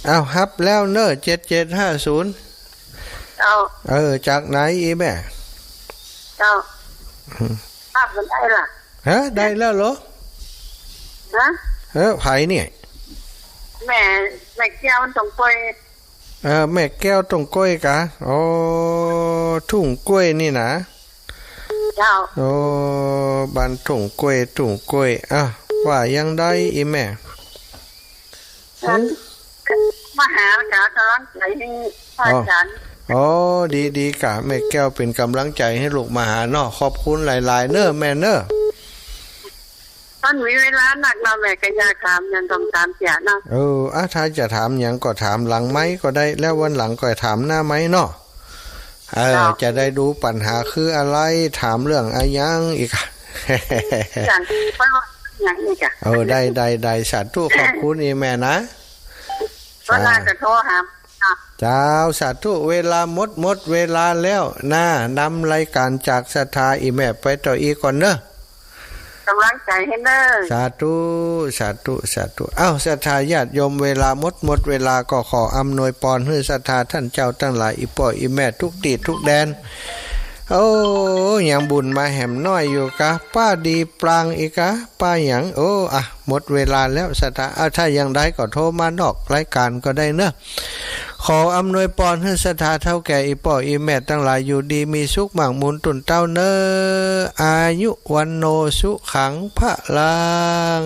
เอ้า ฮับแล้วเนอะ เจ็ดเจ็ดห้าศูนย์ เจ้า เออ จากไหนอีแม่ เจ้า อืม ฮับมันได้ล่ะ ฮะ ได้แล้วเหรอ ฮะ เออ ใผเนี่ย แม่ แม่แก้วตรงกล้วย เออ แม่แก้วตรงกล้วยกะ อ๋อ ทุ่งกล้วยนี่นะ เจ้า โอ้ บ้านทุ่งกล้วย ทุ่งกล้วย อ่ะ ว่ายังไดอีแม่ อัน หือ มาหาจ้ะ กำลังใจ๋ให้พระอาจ๋ารย์ อ๋อ ดี ดีกะ แม่แก้วเป๋นกำลังใจ๋ให้ลูกมาหาเนาะ ขอบคุณหลายๆ เนอะแม่เนอะ มันมีเวลานักเนาะ แม่ก็อยากถามหยังต้องถามเสียเนาะ เออ อ่ะ ถ้าจะถามหยังก็ถามหลังไมค์ก็ได้ แล้ววันหลังก็ถามหน้าไมค์เนาะ เออ เจ้า จะได้ดูปัญหาคืออะไร ถามเรื่องอะหยังอีกอะ อย่าง เปิ้นว่าอย่างนี้จ้ะ เออ ได้ ได้ ได้ สาธุ ขอบคุณอีแม่นะ วันหลังจะโทรหา เจ้า สาธุ เวลาหมด หมดเวลาแล้วนะ นำรายก๋านจากศรัทธาอีแม่ไปต่ออีกก่อนเนอะ กำลังใจ๋ให้เนอะ สาธุ สาธุ สาธุ เอ้า ศรัทธาญาติโยม เวลาหมด หมดเวลาก็ขออำนวยปอนหื้อศรัทธาต้านเจ้าตังหลาย อี่ป้ออี่แม่ทุกตี้ทุกแดน โอ้ ยังบุญมาแหมน้อยอยู่กะ ป้าดีปรางอีกกะ ป้าหยัง โอ้ อ่ะ หมดเวลาแล้วศรัทธา อ่ะ ถ้ายังไดก็โทรมานอกรายก๋านก็ได้เนอะ ขออำนวยปอนหื้อศรัทธาเฒ่าแก่อี่ป้ออี่แม่ตังหลายอยู่ดีมีสุขมั่งมูลጡนเต้าเนอะ อายุ วัณโณ สุขัง พะลัง